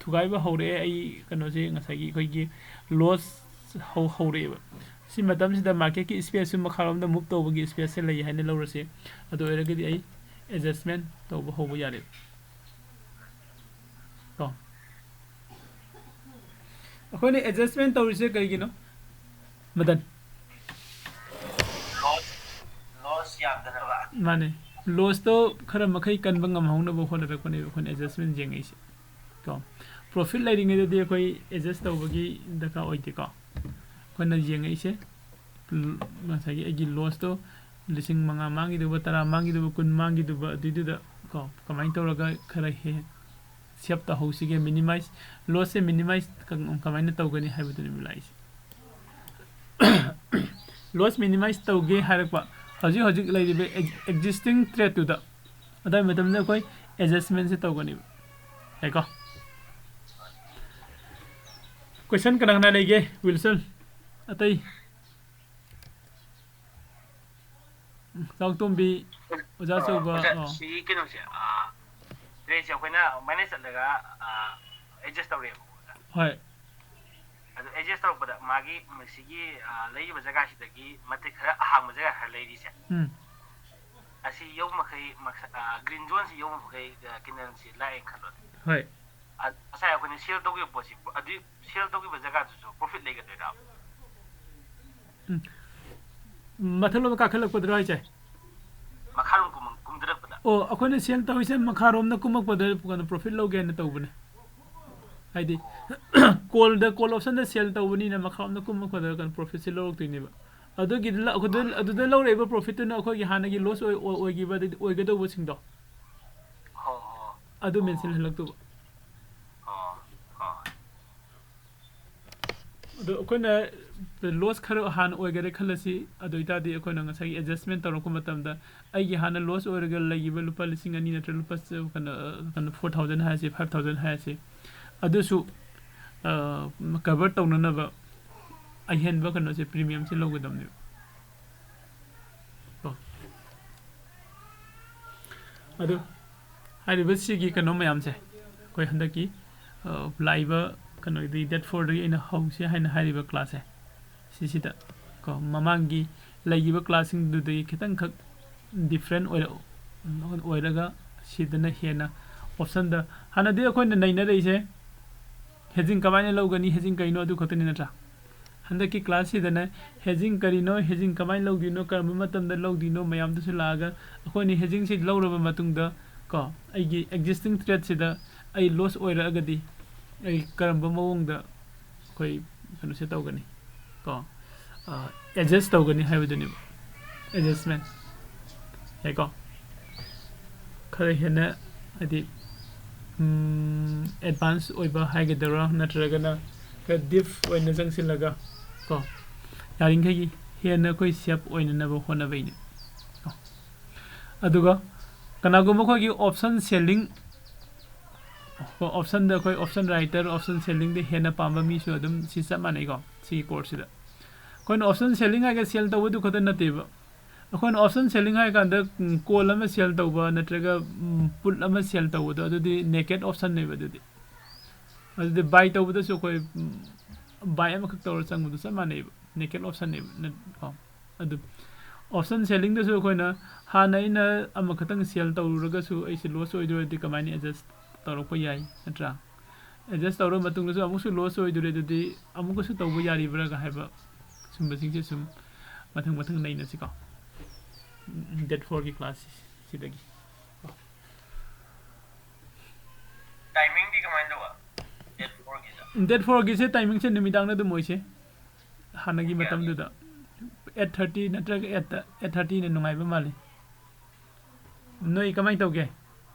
ꯊꯨꯒꯥꯏꯕ ꯍꯧꯔꯛꯑꯦ꯫ ꯑꯩ ꯀꯩꯅꯣꯁꯦ, ꯉꯁꯥꯏꯒꯤ ꯑꯩꯈꯣꯏꯒꯤ ꯂꯣꯁ ꯍꯧ ꯍꯧꯔꯛꯑꯦꯕ꯫ ꯁꯤ ꯃꯇꯝꯁꯤꯗ ꯃꯥꯔꯀꯦꯠꯀꯤ ꯏꯁꯄꯦꯁꯁꯨ ꯃꯈꯥꯔꯣꯝꯗ ꯃꯨꯞ ꯇꯧꯕꯒꯤ ꯏꯁꯄꯦꯁꯁꯦ ꯂꯩ ꯍꯥꯏꯅ ꯂꯧꯔꯁꯦ꯫ ꯑꯗꯨ ꯑꯣꯏꯔꯒꯗꯤ ꯑꯩ ꯑꯦꯗꯖꯁꯃꯦꯟ ꯇꯧꯕ ꯍꯧꯕ ꯌꯥꯔꯦꯕ ꯀꯣ꯫ ꯑꯩꯈꯣꯏꯅ ꯑꯦꯗꯖꯁꯃꯦꯟ ꯇꯧꯔꯤꯁꯦ ꯀꯩꯒꯤꯅꯣ, ꯃꯗꯟ? Loss loss ꯌꯥꯝꯗꯅꯕ꯫ ꯃꯥꯅꯦ, ꯂꯣꯁꯇꯣ ꯈꯔ ꯃꯈꯩ ꯀꯟꯕ ꯉꯝꯍꯧꯅꯕ ꯍꯣꯠꯅꯔꯛꯄꯅꯦꯕ ꯑꯩꯈꯣꯏꯅ ꯑꯦꯗꯖꯁꯃꯦꯟ ꯌꯦꯡꯉꯛꯏꯁꯦ ꯀꯣ꯫ ꯄ꯭ꯔꯣꯐꯤꯠ ꯂꯩꯔꯤꯉꯩꯗꯗꯤ ꯑꯩꯈꯣꯏ ꯑꯦꯗꯖꯁ ꯇꯧꯕꯒꯤ ꯗꯔꯀꯥꯔ ꯑꯣꯏꯗꯦꯀꯣ꯫ ꯑꯩꯈꯣꯏꯅ ꯌꯦꯡꯉꯛꯏꯁꯦ, ꯉꯁꯥꯏꯒꯤ ꯑꯩꯒꯤ ꯂꯣꯁꯇꯣ ꯂꯤꯁꯤꯡ ꯃꯉꯥ ꯃꯥꯡꯈꯤꯗꯧꯕ, ꯇꯔꯥ ꯃꯥꯡꯈꯤꯗꯧꯕ, ꯀꯨꯟ ꯃꯥꯡꯈꯤꯗꯧꯕ, ꯑꯗꯨꯏꯗꯨꯗ ꯀꯣ, ꯀꯃꯥꯏꯅ ꯇꯧꯔꯒ ꯈꯔ ꯍꯦ ꯁꯦꯞ ꯇꯧꯍꯧꯁꯤꯒꯦ, ꯃꯤꯅꯤꯃꯥꯏꯁ, ꯂꯣꯁꯁꯦ ꯃꯤꯅꯤꯃꯥꯏꯁ ꯀꯃꯥꯏꯅ ꯇꯧꯒꯅꯤ ꯍꯥꯏꯕꯗꯨꯅꯦꯕ ꯂꯥꯛꯏꯁꯦ꯫ ꯂꯣꯁ ꯃꯤꯅꯤꯃꯥꯏꯁ ꯇꯧꯒꯦ ꯍꯥꯏꯔꯛꯄ ꯍꯧꯖꯤꯛ ꯍꯧꯖꯤꯛ ꯂꯩꯔꯤꯕ ꯑꯦꯛꯖꯤꯁꯇꯤꯡ ꯇ꯭ꯔꯦꯠꯇꯨꯗ, ꯑꯗꯨꯋꯥꯏ ꯃꯇꯝꯗ ꯑꯩꯈꯣꯏ ꯑꯦꯗꯖꯁꯃꯦꯟꯁꯦ ꯇꯧꯒꯅꯦꯕ꯫ ꯌꯥꯏꯀꯣ? ꯀꯣꯏꯁꯟ ꯀꯅꯥ ꯀꯅꯥ ꯂꯩꯒꯦ, ꯋꯤꯜꯁꯟ? ꯑꯇꯩ? ꯆꯥꯎꯇꯣꯝꯕꯤ, ꯑꯣꯖꯥ ꯑꯆꯧꯕ, ꯑꯣꯖꯥ, ꯑꯣ꯫ ꯁꯤꯒꯤ ꯀꯩꯅꯣꯁꯦ, ꯑꯥ, ꯔꯦꯠꯁꯦ ꯑꯩꯈꯣꯏꯅ ꯃꯥꯏꯅꯁ ꯆꯠꯂꯒ, ꯑꯥ, ꯑꯦꯗꯖꯁ ꯇꯧꯔꯦꯕꯀꯣ, ꯑꯣꯖꯥ꯫ ꯍꯣꯏ꯫ ꯑꯗꯨ ꯑꯦꯗꯖꯁ ꯇꯧꯔꯛꯄꯗ ꯃꯥꯒꯤ ꯃꯁꯤꯒꯤ ꯑ, ꯂꯩꯔꯤꯕ ꯖꯒꯥꯁꯤꯗꯒꯤ ꯃꯇꯦꯛ ꯈꯔ ꯑꯍꯥꯡꯕ ꯖꯒꯥ ꯈꯔ ꯂꯩꯔꯤꯁꯦ, ꯎꯝ ꯑꯁꯤ ꯌꯧꯕ ꯃꯈꯩ ꯃꯛꯁ- ꯑ, ꯒ꯭ꯔꯤꯟ ꯖꯣꯟꯁꯤ ꯌꯧꯕ ꯃꯈꯩ ꯑ, ꯀꯦꯟꯗꯜꯁꯤ ꯂꯥꯛꯑꯦꯅ ꯈꯜꯂꯣꯅꯦ꯫ ꯍꯣꯏ ꯑ, ꯉꯁꯥꯏ ꯑꯩꯈꯣꯏꯅ ꯁꯦꯜ ꯇꯧꯈꯤꯕ ꯄꯣꯠꯁꯤ, ꯑꯗꯨꯏ ꯁꯦꯜ ꯇꯧꯈꯤꯕ ꯖꯒꯥꯗꯨꯁꯨ ꯄ꯭ꯔꯣꯐꯤꯠ ꯂꯩꯒꯗꯣꯏꯔꯥ? ꯎꯝ ꯃꯊꯛꯂꯣꯝ ꯀꯥꯈꯠꯂꯛꯄꯗꯨꯔꯣ ꯍꯥꯏꯁꯦ? ꯃꯈꯥꯔꯣꯝ ꯀꯨꯝ- ꯀꯨꯝꯊꯔꯛꯄꯗ꯫ ꯑꯣ, ꯑꯩꯈꯣꯏꯅ ꯁꯦꯜ ꯇꯧꯔꯤꯁꯦ ꯃꯈꯥꯔꯣꯝꯗ ꯀꯨꯝꯃꯛꯄꯗ ꯀꯩꯅꯣ ꯄ꯭ꯔꯣꯐꯤꯠ ꯂꯧꯒꯦ ꯍꯥꯏꯅ ꯇꯧꯕꯅꯦ꯫ ꯍꯥꯏꯗꯤ ꯀꯣꯜꯗ, ꯀꯣꯜ ꯑꯣꯞꯁꯟꯗ ꯁꯦꯜ ꯇꯧꯕꯅꯤꯅ ꯃꯈꯥꯔꯣꯝꯗ ꯀꯨꯝꯃꯛꯄꯗ ꯀꯩꯅꯣ ꯄ꯭ꯔꯣꯐꯤꯠꯁꯦ ꯂꯧꯔꯛꯇꯣꯏꯅꯦꯕ꯫ ꯑꯗꯨꯒꯤꯗꯨꯗ ꯑꯗꯨꯗ ꯑꯗꯨꯗ ꯂꯧꯔꯛꯏꯕ ꯄ꯭ꯔꯣꯐꯤꯠꯇꯨꯅ ꯑꯩꯈꯣꯏꯒꯤ ꯍꯥꯟꯅꯒꯤ ꯂꯣꯁ ꯑꯣꯏꯈꯤꯕ ꯑꯗꯩꯗꯤ ꯑꯣꯏꯒꯗꯧꯕꯁꯤꯡꯗꯣ, ꯍꯣ ꯍꯣ ꯑꯗꯨ ꯃꯦꯟꯁꯤꯜꯍꯜꯂꯛꯇꯧꯕ꯫ ꯍꯣ ꯍꯣ꯫ ꯑꯗꯣ ꯑꯩꯈꯣꯏꯅ ꯂꯣꯁ ꯈꯔ ꯍꯥꯟꯅ ꯑꯣꯏꯈꯔꯦ ꯈꯜꯂꯁꯤ, ꯑꯗꯨ ꯑꯣꯏꯇꯥꯔꯗꯤ ꯑꯩꯈꯣꯏꯅ ꯉꯁꯥꯏꯒꯤ ꯑꯦꯗꯖꯁꯃꯦꯟ ꯇꯧꯔꯛꯄ ꯃꯇꯝꯗ ꯑꯩꯒꯤ ꯍꯥꯟꯅ ꯂꯣꯁ ꯑꯣꯏꯔꯒ ꯂꯩꯈꯤꯕ ꯂꯨꯄꯥ ꯂꯤꯁꯤꯡ ꯑꯅꯤ ꯅꯠꯇ꯭ꯔꯒ ꯂꯨꯄꯥ ꯆ- ꯀꯩꯅꯣ, ꯀꯩꯅꯣ, ꯐꯣꯔ ꯊꯥꯎꯖꯟ ꯍꯥꯏꯔꯁꯤ, ꯐꯥꯏꯚ ꯊꯥꯎꯖꯟ ꯍꯥꯏꯔꯁꯤ, ꯑꯗꯨꯁꯨ ꯀꯕꯔ ꯇꯧꯅꯅꯕ ꯑꯍꯦꯟꯕ ꯀꯩꯅꯣꯁꯦ, ꯄ꯭ꯔꯤꯃꯤꯌꯝꯁꯦ ꯂꯧꯒꯗꯕꯅꯦꯕ꯫ ꯀꯣ꯫ ꯑꯗꯨ ꯍꯥꯏꯔꯤꯕ ꯁꯤꯒꯤ ꯀꯩꯅꯣ ꯃꯌꯥꯝꯁꯦ ꯑꯩꯈꯣꯏ ꯍꯟꯗꯛꯀꯤ ꯑ, ꯂꯥꯛꯏꯕ ꯀꯩꯅꯣꯗꯒꯤ, ꯗꯦꯠ ꯐꯣꯔꯗꯒꯤ ꯑꯩꯅ ꯍꯧꯁꯦ ꯍꯥꯏꯅ ꯍꯥꯏꯔꯤꯕ ꯀ꯭ꯂꯥꯁꯁꯦ, ꯁꯤꯁꯤꯗ ꯀꯣ, ꯃꯃꯥꯡꯒꯤ ꯂꯩꯈꯤꯕ ꯀ꯭ꯂꯥꯁꯁꯤꯡꯗꯨꯗꯒꯤ ꯈꯤꯇꯪꯈꯛ ꯗꯤꯐ꯭ꯔꯦꯟ ꯑꯣꯏꯔ ꯑꯣꯏꯔꯒ ꯁꯤꯗꯅ ꯍꯦꯟꯅ ꯑꯣꯞꯁꯟꯗ, ꯍꯥꯟꯅꯗꯤ ꯑꯩꯈꯣꯏꯅ ꯅꯩꯅꯔꯛꯏꯁꯦ ꯍꯦꯖꯤꯡ ꯀꯃꯥꯏꯅ ꯂꯧꯒꯅꯤ, ꯍꯦꯖꯤꯡ ꯀꯩꯅꯣ, ꯑꯗꯨ ꯈꯛꯇꯅꯤ ꯅꯠꯇ꯭ꯔꯥ? ꯍꯟꯗꯛꯀꯤ ꯀ꯭ꯂꯥꯁꯁꯤꯗꯅ ꯍꯦꯖꯤꯡ ꯀꯔꯤꯅꯣ, ꯍꯦꯖꯤꯡ ꯀꯃꯥꯏꯅ ꯂꯧꯗꯣꯏꯅꯣ, ꯀꯔꯝꯕ ꯃꯇꯝꯗ ꯂꯧꯗꯣꯏꯅꯣ, ꯃꯌꯥꯝꯗꯨꯁꯨ ꯂꯥꯛꯑꯒ ꯑꯩꯈꯣꯏꯅ ꯍꯦꯖꯤꯡꯁꯤ ꯂꯧꯔꯕ ꯃꯇꯨꯡꯗ ꯀꯣ, ꯑꯩꯒꯤ ꯑꯦꯛꯖꯤꯁꯇꯤꯡ ꯇ꯭ꯔꯦꯠꯁꯤꯗ ꯑꯩ ꯂꯣꯁ ꯑꯣꯏꯔꯛꯑꯒꯗꯤ ꯑꯩ ꯀꯔꯝꯕ ꯃꯑꯣꯡꯗ ꯑꯩꯈꯣꯏ ꯀꯩꯅꯣꯁꯦ ꯇꯧꯒꯅꯤ ꯀꯣ, ꯑꯦꯗꯖꯁ ꯇꯧꯒꯅꯤ ꯍꯥꯏꯕꯗꯨꯅꯦꯕ, ꯑꯦꯗꯖꯁꯃꯦꯟ꯫ ꯌꯥꯏꯀꯣ? ꯈꯔ ꯍꯦꯟꯅ ꯍꯥꯏꯗꯤ ꯑꯦꯗꯚꯥꯟꯁ ꯑꯣꯏꯕ ꯍꯥꯏꯒꯗ꯭ꯔꯥ, ꯅꯠꯇ꯭ꯔꯒꯅ ꯈꯔ ꯗꯤꯞ ꯑꯣꯏꯅ ꯆꯪꯁꯤꯜꯂꯒ ꯀꯣ, ꯌꯥꯔꯤꯈꯩꯒꯤ ꯍꯦꯟꯅ ꯑꯩꯈꯣꯏ ꯁꯦꯞ ꯑꯣꯏꯅꯅꯕ ꯍꯣꯠꯅꯕꯩꯅꯦ ꯀꯣ꯫ ꯑꯗꯨꯒ ꯀꯅꯥꯒꯨꯝꯕ ꯑꯩꯈꯣꯏꯒꯤ ꯑꯣꯞꯁꯟ ꯁꯦꯂꯤꯡ ꯀꯣ, ꯑꯣꯞꯁꯟꯗ ꯑꯩꯈꯣꯏ ꯑꯣꯞꯁꯟ ꯔꯥꯏꯇꯔ, ꯑꯣꯞꯁꯟ ꯁꯦꯂꯤꯡꯗ ꯍꯦꯟꯅ ꯄꯥꯝꯕ ꯃꯤꯁꯨ ꯑꯗꯨꯝ ꯁꯤ ꯆꯞ ꯃꯥꯟꯅꯩꯀꯣ, ꯁꯤꯒꯤ ꯀꯣꯔꯁꯁꯤꯗ꯫ ꯑꯩꯈꯣꯏꯅ ꯑꯣꯞꯁꯟ ꯁꯦꯂꯤꯡ ꯍꯥꯏꯒ ꯁꯦꯜ ꯇꯧꯕꯗꯨ ꯈꯛꯇ ꯅꯠꯇꯦꯕ, ꯑꯩꯈꯣꯏꯅ ꯑꯣꯞꯁꯟ ꯁꯦꯂꯤꯡ ꯍꯥꯏ ꯀꯥꯟꯗ ꯀꯣꯜ ꯑꯃ ꯁꯦꯜ ꯇꯧꯕ ꯅꯠꯇ꯭ꯔꯒ ꯄꯨꯠ ꯑꯃ ꯁꯦꯜ ꯇꯧꯕꯗꯣ, ꯑꯗꯨꯗꯤ ꯅꯦꯀꯦꯠ ꯑꯣꯞꯁꯟꯅꯦꯕ꯫ ꯑꯗꯨꯗꯤ ꯑꯗꯨꯗꯤ ꯕꯥꯏ ꯇꯧꯕꯗꯁꯨ ꯑꯩꯈꯣꯏ buy ꯑꯃꯈꯛ ꯇꯧꯔ ꯆꯪꯕꯗꯣ ꯆꯞ ꯃꯥꯟꯅꯩꯕ, ꯅꯦꯀꯦꯠ ꯑꯣꯞꯁꯟꯅꯦꯕ꯫ ꯀꯣ ꯑꯗꯨ ꯑꯣꯞꯁꯟ ꯁꯦꯂꯤꯡꯗꯁꯨ ꯑꯩꯈꯣꯏꯅ ꯍꯥꯟꯅ ꯑꯩꯅ ꯑꯃꯈꯛꯇꯪ ꯁꯦꯜ ꯇꯧꯔꯨꯔꯒꯁꯨ ꯑꯩꯁꯦ ꯂꯣꯁ ꯑꯣꯏꯗꯣꯏꯔꯗꯤ ꯀꯃꯥꯏꯅ ꯑꯦꯗꯖꯁ ꯇꯧꯔꯛꯄ ꯌꯥꯏ, ꯅꯠꯇ꯭ꯔꯥ? ꯑꯦꯗꯖꯁ ꯇꯧꯔꯕ ꯃꯇꯨꯡꯗꯁꯨ ꯑꯃꯨꯛꯁꯨ ꯂꯣꯁ ꯑꯣꯏꯗꯣꯔꯦ, ꯑꯗꯨꯗꯤ ꯑꯃꯨꯛꯀꯁꯨ ꯇꯧꯕ ꯌꯥꯔꯤꯕ꯭ꯔꯥꯒ ꯍꯥꯏꯕ ꯁꯨꯝꯕꯁꯤꯡꯁꯦ ꯁꯨꯝ ꯃꯊꯪ ꯃꯊꯪ ꯅꯩꯅꯁꯤꯀꯣ꯫ ꯗꯦꯠ ꯐꯣꯔꯒꯤ ꯀ꯭ꯂꯥꯁꯁꯤꯗꯒꯤ꯫ ꯇꯥꯏꯃꯤꯡꯗꯤ ꯀꯃꯥꯏꯅ ꯇꯧꯕ? ꯗꯦꯠ ꯐꯣꯔꯒꯤꯁꯦ? ꯗꯦꯠ ꯐꯣꯔꯒꯤꯁꯦ ꯇꯥꯏꯃꯤꯡꯁꯦ ꯅꯨꯃꯤꯗꯥꯡꯗ ꯑꯗꯨꯝ ꯑꯣꯏꯁꯦ, ꯍꯥꯟꯅꯒꯤ ꯃꯇꯝꯗꯨꯗ ꯑꯩꯠ ꯊꯥꯔꯇꯤ ꯅꯠꯇ꯭ꯔꯒ ꯑꯩꯠꯇ, ꯑꯩꯠ ꯊꯥꯔꯇꯤꯅ ꯅꯨꯡꯉꯥꯏꯕ ꯃꯥꯜꯂꯤ꯫ ꯅꯣꯏ ꯀꯃꯥꯏꯅ ꯇꯧꯒꯦ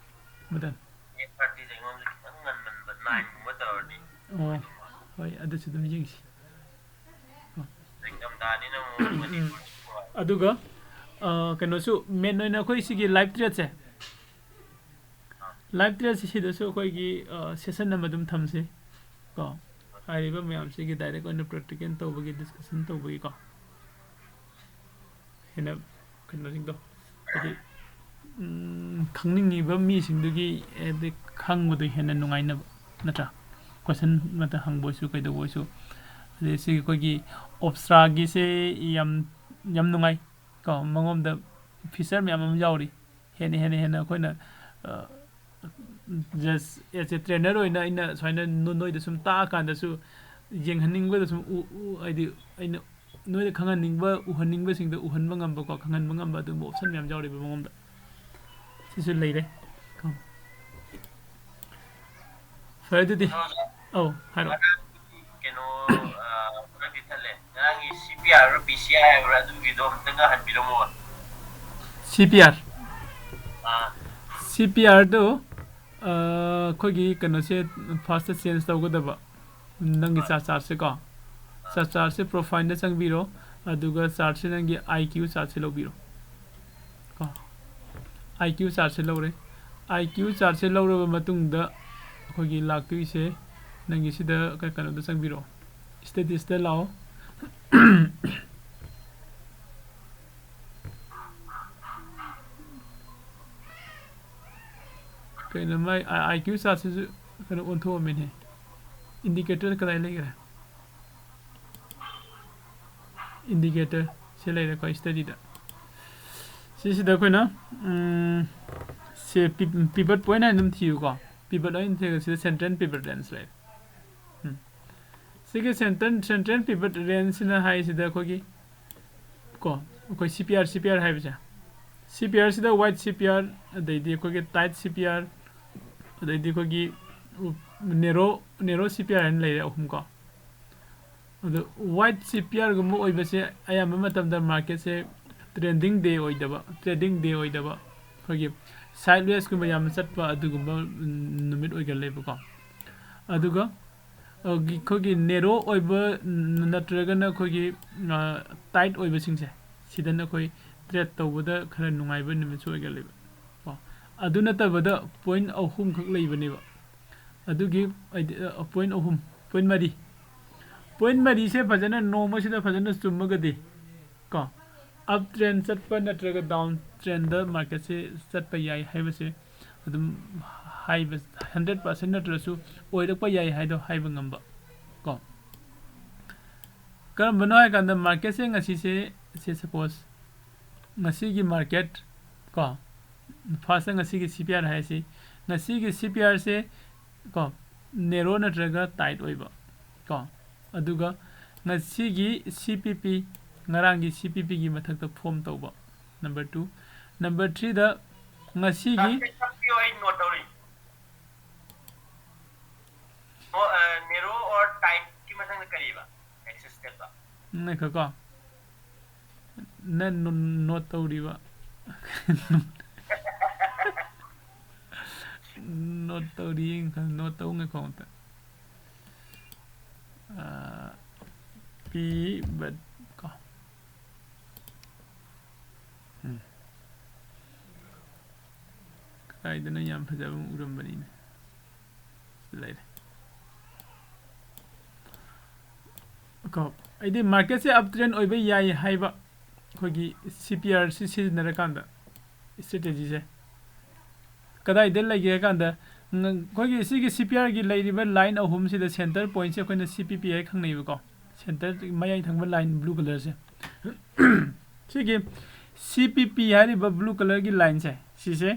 ꯃꯇꯝ? ꯑꯩꯠ ꯊꯥꯔꯇꯤꯁꯦ ꯑꯩꯉꯣꯟꯗ ꯈꯤꯇꯪ ꯉꯟꯃꯟꯕ, ꯅꯥꯏꯟꯒꯨꯝꯕ ꯇꯧꯔꯗꯤ꯫ ꯑꯣ, ꯍꯣꯏ, ꯑꯗꯨꯁꯨ ꯑꯗꯨꯝ ꯌꯦꯡꯁꯤ꯫ ꯅꯤꯡꯊꯝꯊꯥꯅꯤꯅ ꯑꯃꯨꯛ ꯃꯅꯤꯄꯨꯔ ꯑꯗꯨꯒ ꯑ, ꯀꯩꯅꯣꯁꯨ ꯃꯦꯟ ꯑꯣꯏꯅ ꯑꯩꯈꯣꯏ ꯁꯤꯒꯤ ꯂꯥꯏꯚ ꯇ꯭ꯔꯦꯠꯁꯦ, ꯂꯥꯏꯚ ꯇ꯭ꯔꯦꯠꯁꯦ ꯁꯤꯗꯁꯨ ꯑꯩꯈꯣꯏꯒꯤ ꯁꯦꯁꯟ ꯑꯃ ꯑꯗꯨꯝ ꯊꯝꯁꯤ ꯀꯣ꯫ ꯍꯥꯏꯔꯤꯕ ꯃꯌꯥꯝꯁꯤꯒꯤ ꯗꯥꯏꯔꯦꯛ ꯑꯣꯏꯅ ꯄ꯭ꯔꯦꯛꯇꯤꯀꯦꯜ ꯇꯧꯕꯒꯤ, ꯗꯤꯁꯀꯁꯟ ꯇꯧꯕꯒꯤꯀꯣ, ꯍꯦꯟꯅ ꯀꯩꯅꯣꯁꯤꯡꯗꯣ, ꯍꯥꯏꯗꯤ ꯎꯝ, ꯈꯪꯅꯤꯡꯉꯤꯕ ꯃꯤꯁꯤꯡꯗꯨꯒꯤ, ꯍꯥꯏꯗꯤ ꯈꯪꯕꯗꯣ ꯍꯦꯟꯅ ꯅꯨꯡꯉꯥꯏꯅꯕ, ꯅꯠꯇ꯭ꯔꯥ? ꯀꯣꯏꯁꯟ ꯑꯃꯇ ꯍꯪꯕ ꯑꯣꯏꯁꯨ ꯀꯩꯗꯧꯕ ꯑꯣꯏꯁꯨ꯫ ꯑꯗꯩ ꯁꯤꯒꯤ ꯑꯩꯈꯣꯏꯒꯤ ꯑꯣꯞꯁꯇ꯭ꯔꯥꯒꯤꯁꯦ ꯌꯥꯝ, ꯌꯥꯝ ꯅꯨꯡꯉꯥꯏ ꯀꯣ, ꯃꯉꯣꯟꯗ ꯐꯤꯆꯔ ꯃꯌꯥꯝ ꯑꯃ ꯌꯥꯎꯔꯤ꯫ ꯍꯦꯟꯅ ꯍꯦꯟꯅ ꯍꯦꯟꯅ ꯑꯩꯈꯣꯏꯅ ꯖꯁ ꯑꯦꯁ ꯑꯦ ꯇ꯭ꯔꯦꯅꯔ ꯑꯣꯏꯅ ꯑꯩꯅ ꯁꯨꯃꯥꯏꯅ ꯅꯣ-, ꯅꯣꯏꯗ ꯁꯨꯝ ꯇꯥꯛꯑꯀꯥꯟꯗꯁꯨ ꯌꯦꯡꯍꯟꯅꯤꯡꯕꯗ ꯁꯨꯝ ꯎ-, ꯎ-, ꯍꯥꯏꯗꯤ ꯑꯩꯅ ꯅꯣꯏꯗ ꯈꯪꯍꯟꯅꯤꯡꯕ, ꯎꯍꯟꯅꯤꯡꯕꯁꯤꯡꯗꯣ ꯎꯍꯟꯕ ꯉꯝꯕꯀꯣ, ꯈꯪꯍꯟꯕ ꯉꯝꯕ ꯑꯗꯨꯒꯨꯝꯕ ꯑꯣꯞꯁꯟ ꯃꯌꯥꯝ ꯌꯥꯎꯔꯤꯕ ꯃꯉꯣꯟꯗ꯫ ꯁꯤꯁꯨ ꯂꯩꯔꯦ꯫ ꯐꯔꯦ ꯑꯗꯨꯗꯤ꯫ ꯑꯧ, ꯍꯥꯏꯔꯛꯑꯣ꯫ ꯀꯩꯅꯣ, ꯑ, ꯈꯔꯗꯤ ꯊꯠꯂꯦ꯫ ꯉꯔꯥꯡꯒꯤ ꯁꯤ P R P C I ꯍꯥꯏꯕ꯭ꯔꯥ, ꯑꯗꯨꯒꯤꯗꯣ ꯑꯝꯇꯪꯒ ꯍꯟꯕꯤꯔꯝꯃꯣ꯫ ꯁꯤ ꯄꯤ ꯑꯥꯔ꯫ ꯑꯥ꯫ ꯁꯤ ꯄꯤ ꯑꯥꯔꯗꯨ, ꯑ, ꯑꯩꯈꯣꯏꯒꯤ ꯀꯩꯅꯣꯁꯦ ꯐꯥꯔꯁꯇ ꯆꯦꯟꯖ ꯇꯧꯒꯗꯕ꯫ ꯅꯪꯒꯤ ꯆꯥꯔꯖ, ꯆꯥꯔꯖꯁꯦꯀꯣ꯫ ꯆꯥꯔꯖ, ꯆꯥꯔꯖꯁꯦ ꯄ꯭ꯔꯣꯐꯥꯏꯜꯗ ꯆꯪꯕꯤꯔꯣ꯫ ꯑꯗꯨꯒ ꯆꯥꯔꯖꯁꯦ ꯅꯪꯒꯤ ꯑꯥꯏ ꯀ꯭ꯌꯨ ꯆꯥꯔꯖꯁꯦ ꯂꯧꯕꯤꯔꯣ꯫ ꯀꯣ꯫ ꯑꯥꯏ ꯀ꯭ꯌꯨ ꯆꯥꯔꯖꯁꯦ ꯂꯧꯔꯦ꯫ ꯑꯥꯏ ꯀ꯭ꯌꯨ ꯆꯥꯔꯖꯁꯦ ꯂꯧꯔꯕ ꯃꯇꯨꯡꯗ ꯑꯩꯈꯣꯏꯒꯤ ꯂꯥꯛꯇꯣꯏꯁꯦ ꯅꯪꯒꯤ ꯁꯤꯗ ꯀ-, ꯀꯩꯅꯣꯗ ꯆꯪꯕꯤꯔꯣ꯫ ꯁ꯭ꯇꯦꯇꯁꯇ ꯂꯥꯛꯑꯣ꯫ ꯀꯩꯅꯣ ꯃꯥꯏ ꯑꯥꯏ ꯀ꯭ꯌꯨ ꯆꯥꯔꯠꯁꯤꯁꯨ ꯀꯩꯅꯣ ꯑꯣꯟꯊꯣꯛꯑꯝꯃꯤꯅꯦ꯫ ꯏꯟꯗꯤꯀꯦꯇꯔ ꯀꯗꯥꯏ ꯂꯩꯈ꯭ꯔꯦ? indicator ꯁꯤ ꯂꯩꯔꯦꯀꯣ study ꯗ꯫ ꯁꯤꯁꯤꯗ ꯑꯩꯈꯣꯏꯅ ꯎꯝ, ꯁꯤ pivot point ꯍꯥꯏꯅ ꯑꯗꯨꯝ ꯊꯤꯌꯨꯀꯣ꯫ Pivot point ꯊꯤꯔꯒ ꯁꯤꯗ central pivot range ꯂꯩꯔꯦ꯫ ꯎꯝ꯫ ꯁꯤꯒꯤ central central pivot range ꯁꯤꯅ ꯍꯥꯏꯁꯤꯗ ꯑꯩꯈꯣꯏꯒꯤ ꯀꯣ ꯑꯩꯈꯣꯏ C P R C P R ꯍꯥꯏꯕꯁꯦ, C P R ꯁꯤꯗ wide C P R, ꯑꯗꯩꯗꯤ ꯑꯩꯈꯣꯏꯒꯤ tight C P R, ꯑꯗꯩꯗꯤ ꯑꯩꯈꯣꯏꯒꯤ narrow narrow C P R ꯍꯥꯏꯅ ꯂꯩꯔꯦ ꯑꯍꯨꯝ ꯀꯣ꯫ ꯑꯗꯣ wide C P R ꯒꯨꯝꯕ ꯑꯣꯏꯕꯁꯦ ꯑꯌꯥꯝꯕ ꯃꯇꯝꯗ market ꯁꯦ trading day ꯑꯣꯏꯗꯕ, trading day ꯑꯣꯏꯗꯕ, ꯑꯩꯈꯣꯏꯒꯤ sideways ꯀꯨꯝꯕ ꯌꯥꯝꯅ ꯆꯠꯄ ꯑꯗꯨꯒꯨꯝꯕ ꯎꯝ, ꯅꯨꯃꯤꯠ ꯑꯣꯏꯒꯜꯂꯦꯕꯀꯣ꯫ ꯑꯗꯨꯒ ꯑꯩꯈꯣꯏꯒꯤ narrow ꯑꯣꯏꯕ ꯎꯝ, ꯅꯠꯇ꯭ꯔꯒꯅ ꯑꯩꯈꯣꯏꯒꯤ tight ꯑꯣꯏꯕꯁꯤꯡꯁꯦ ꯁꯤꯗꯅ ꯑꯩꯈꯣꯏ trade ꯇꯧꯕꯗ ꯈꯔ ꯅꯨꯡꯉꯥꯏꯕ ꯅꯨꯃꯤꯠꯁꯨ ꯑꯣꯏꯒꯜꯂꯦꯕ ꯀꯣ꯫ ꯑꯗꯨ ꯅꯠꯇꯕꯗ point ꯑꯍꯨꯝꯈꯛ ꯂꯩꯕꯅꯦꯕ꯫ ꯑꯗꯨꯒꯤ point ꯑꯍꯨꯝ, point ꯃꯔꯤ, point ꯃꯔꯤꯁꯦ ꯐꯖꯅ ꯅꯣꯡꯃꯁꯤꯗ ꯐꯖꯅ ꯆꯨꯝꯃꯒꯗꯤ ꯀꯣ, up trend ꯆꯠꯄ ꯅꯠꯇ꯭ꯔꯒ down trend ꯗ market ꯁꯦ ꯆꯠꯄ ꯌꯥꯏ ꯍꯥꯏꯕꯁꯦ ꯑꯗꯨꯝ ꯍꯥꯏꯕ hundred percent ꯅꯠꯇ꯭ꯔꯁꯨ ꯑꯣꯏꯔꯛꯄ ꯌꯥꯏ ꯍꯥꯏꯗꯣ ꯍꯥꯏꯕ ꯉꯝꯕ ꯀꯣ꯫ ꯀꯔꯝꯕꯅꯣ ꯍꯥꯏ ꯀꯥꯟꯗ market ꯁꯦ ꯉꯁꯤꯁꯦ, say suppose ꯉꯁꯤꯒꯤ market ꯀꯣ, first ꯉꯁꯤꯒꯤ C P R ꯍꯥꯏꯁꯤ, ꯉꯁꯤꯒꯤ C P R ꯁꯦ ꯀꯣ narrow ꯅꯠꯇ꯭ꯔꯒ tight ꯑꯣꯏꯕ ꯀꯣ, ꯑꯗꯨꯒ ꯉꯁꯤꯒꯤ C P P, ꯉꯔꯥꯡꯒꯤ C P P ꯒꯤ ꯃꯊꯛꯇ form ꯇꯧꯕ꯫ Number two꯫ Number three ꯗ ꯉꯁꯤꯒꯤ ꯇꯥꯛꯄꯤꯌꯣ, ꯑꯩ note ꯇꯧꯔꯤ꯫ ꯅꯣ-, ꯑ, narrow or tight ꯀꯤ ꯃꯊꯪꯗ ꯀꯔꯤꯕ? Next step ꯇ꯫ ꯉꯥꯏꯈꯣꯀꯣ꯫ ꯅꯪ ꯅꯣ-, note ꯇꯧꯔꯤꯕ꯫ Note ꯇꯧꯔꯤ, note ꯇꯧ ꯉꯥꯏꯈꯣ ꯑꯝꯇ꯫ ꯑ, pivot ꯀꯣ꯫ ꯎꯝ꯫ ꯀꯗꯥꯏꯗꯅꯣ ꯌꯥꯝ ꯐꯖꯕ ꯑꯃ ꯎꯔꯝꯕꯅꯤꯅꯦ꯫ ꯁꯤꯗ ꯂꯩꯔꯦ꯫ ꯀꯣ, ꯑꯩꯗꯤ market ꯁꯦ up trend ꯑꯣꯏꯕ ꯌꯥꯏ ꯍꯥꯏꯕ ꯑꯩꯈꯣꯏꯒꯤ C P R ꯁꯤ ꯁꯤꯖꯤꯟꯅꯔꯀꯥꯟꯗ strategy ꯁꯦ꯫ ꯀꯗꯥꯏꯗ ꯂꯩꯒꯦ ꯍꯥꯏ ꯀꯥꯟꯗ, ꯉ-, ꯑꯩꯈꯣꯏꯒꯤ ꯁꯤꯒꯤ C P R ꯒꯤ ꯂꯩꯔꯤꯕ line ꯑꯍꯨꯝꯁꯤꯗ center point ꯁꯦ ꯑꯩꯈꯣꯏꯅ C P P ꯍꯥꯏ ꯈꯪꯅꯩꯕꯀꯣ꯫ center ꯃꯌꯥꯏ ꯊꯪꯕ line blue colour ꯁꯦ꯫ ꯁꯤꯒꯤ C P P ꯍꯥꯏꯔꯤꯕ blue colour ꯒꯤ line ꯁꯦ, ꯁꯤꯁꯦ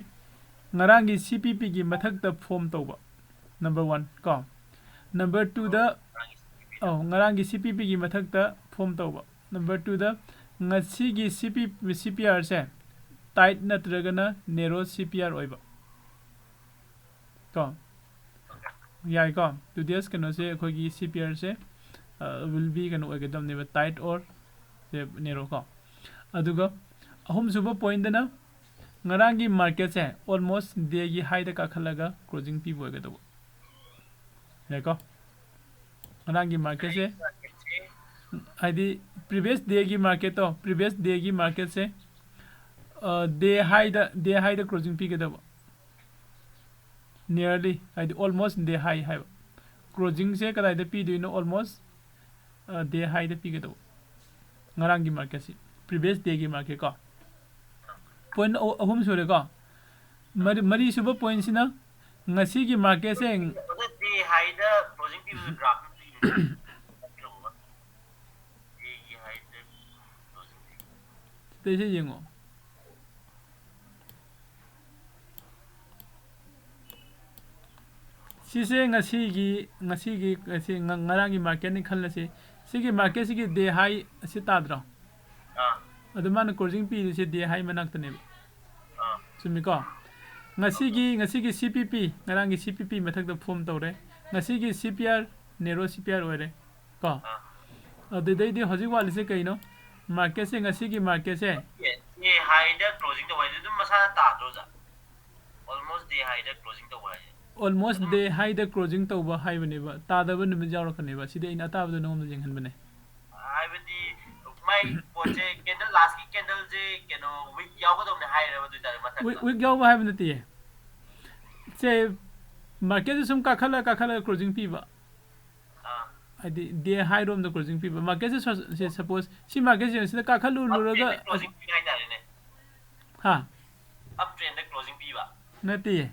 ꯉꯔꯥꯡꯒꯤ C P P ꯒꯤ ꯃꯊꯛꯇ form ꯇꯧꯕ, number one ꯀꯣ꯫ Number two ꯗ, ꯑꯧ, ꯉꯔꯥꯡꯒꯤ C P P ꯒꯤ ꯃꯊꯛꯇ form ꯇꯧꯕ꯫ Number two ꯗ, ꯉꯁꯤꯒꯤ C P, C P R ꯁꯦ tight ꯅꯠꯇ꯭ꯔꯒꯅ narrow C P R ꯑꯣꯏꯕ ꯀꯣ꯫ ꯌꯥꯏꯀꯣ? Today's ꯀꯩꯅꯣꯁꯦ, ꯑꯩꯈꯣꯏꯒꯤ C P R ꯁꯦ, ꯑ, will be ꯀꯩꯅꯣ ꯑꯣꯏꯒꯗꯕꯅꯦꯕ, tight or ꯁꯦ narrow ꯀꯣ꯫ ꯑꯗꯨꯒ ꯑꯍꯨꯝꯁꯨꯕ point ꯇꯅ ꯉꯔꯥꯡꯒꯤ market ꯁꯦ almost day ꯒꯤ high ꯗ ꯀꯥꯈꯠꯂꯒ closing ꯄꯤꯕ ꯑꯣꯏꯒꯗꯧꯕ꯫ ꯌꯥꯏꯀꯣ? ꯉꯔꯥꯡꯒꯤ market ꯁꯦ, ꯍꯥꯏꯗꯤ previous day ꯒꯤ market ꯇꯣ, previous day ꯒꯤ market ꯁꯦ, ꯑ, day high ꯗ, day high ꯗ closing ꯄꯤꯒꯗꯕ꯫ Nearly, ꯍꯥꯏꯗꯤ almost day high ꯍꯥꯏꯕ꯫ Closing ꯁꯦ ꯀꯗꯥꯏꯗ ꯄꯤꯗꯣꯏꯅꯣ? Almost, ꯑ, day high ꯗ ꯄꯤꯒꯗꯧꯕ꯫ ꯉꯔꯥꯡꯒꯤ market ꯁꯤ, previous day ꯒꯤ market ꯀꯣ꯫ Point ꯑꯍꯨ-, ꯑꯍꯨꯝ ꯁꯨꯔꯦꯀꯣ꯫ ꯃꯔꯤ, ꯃꯔꯤꯁꯨꯕ point ꯁꯤꯅ ꯉꯁꯤꯒꯤ market ꯁꯦ ꯑꯗꯨ day high ꯗ closing ꯄꯤꯕꯗꯨ graph ꯗ ꯌꯦꯡꯉꯨ꯫ Day ꯒꯤ high ꯗ closing ꯄꯤꯕ꯫ ꯁꯤꯗꯩꯁꯤ ꯌꯦꯡꯉꯣ꯫ ꯁꯤꯁꯦ ꯉꯁꯤꯒꯤ, ꯉꯁꯤꯒꯤ, ꯉꯁꯤ ꯉ-, ꯉꯔꯥꯡꯒꯤ market ꯅꯤ ꯈꯜꯂꯁꯤ꯫ ꯁꯤꯒꯤ market ꯁꯤꯒꯤ day high ꯑꯁꯤ ꯇꯥꯗ꯭ꯔꯣ? ꯑꯥ꯫ ꯑꯗꯨ ꯃꯥꯅ closing ꯄꯤꯔꯤꯁꯦ day high ꯃꯅꯥꯛꯇꯅꯦꯕ꯫ ꯑꯥ꯫ ꯆꯨꯝꯃꯤꯀꯣ? ꯉꯁꯤꯒꯤ, ꯉꯁꯤꯒꯤ C P P, ꯉꯔꯥꯡꯒꯤ C P P ꯃꯊꯛꯇ form ꯇꯧꯔꯦ꯫ ꯉꯁꯤꯒꯤ C P R, narrow C P R ꯑꯣꯏꯔꯦ꯫ ꯀꯣ? ꯑꯥ꯫ ꯑꯗꯨꯗꯩꯗꯤ ꯍꯧꯖꯤꯛ ꯋꯥꯠꯂꯤꯁꯦ ꯀꯩꯅꯣ? Market ꯁꯦ, ꯉꯁꯤꯒꯤ market ꯁꯦ꯫ Day high ꯗ closing ꯇꯧꯕ ꯍꯥꯏꯁꯦ ꯑꯗꯨꯝ ꯃꯁꯥꯅ ꯇꯥꯗ꯭ꯔꯣ, ꯑꯣꯖꯥ? Almost day high ꯗ closing ꯇꯧꯕ ꯍꯥꯏꯁꯦ꯫ Almost ꯑꯗꯨꯝ day high ꯗ closing ꯇꯧꯕ ꯍꯥꯏꯕꯅꯦꯕ꯫ ꯇꯥꯗꯕ ꯅꯨꯃꯤꯠ ꯌꯥꯎꯔꯛꯀꯅꯦꯕ꯫ ꯁꯤꯗꯤ ꯑꯩꯅ ꯑꯇꯥꯕꯗꯣ ꯅꯉꯣꯟꯗ ꯌꯦꯡꯍꯟꯕꯅꯦ꯫ ꯍꯥꯏꯕꯗꯤ ꯃꯥꯏ ꯄꯣꯠꯁꯦ candle, last ꯀꯤ candle ꯁꯦ ꯀꯩꯅꯣ, wick ꯌꯥꯎꯒꯗꯧꯅꯦ ꯍꯥꯏꯔꯦꯕ, ꯑꯗꯨ ꯑꯣꯏꯇꯥꯔꯗꯤ ꯃꯊꯛꯇ꯫ Wick, wick ꯌꯥꯎꯕ ꯍꯥꯏꯕ ꯅꯠꯇꯦ꯫ ꯁꯦ, market ꯁꯦ ꯁꯨꯝ ꯀꯥꯈꯠꯂ, ꯀꯥꯈꯠꯂꯒ closing ꯄꯤꯕ꯫ ꯑꯥ꯫ ꯍꯥꯏꯗꯤ day high ꯔꯣꯝꯗ closing ꯄꯤꯕ꯫ Market ꯁꯦ ꯁ-, ꯁꯦ suppose ꯁꯤ market ꯁꯦ ꯁꯤꯗ ꯀꯥꯈꯠꯂꯨꯔꯒ uptrend ꯗ closing ꯄꯤꯕ ꯍꯥꯏꯇꯥꯔꯦꯅꯦ꯫ ꯍꯥ? Uptrend ꯗ closing ꯄꯤꯕ꯫ ꯅꯠꯇꯦ꯫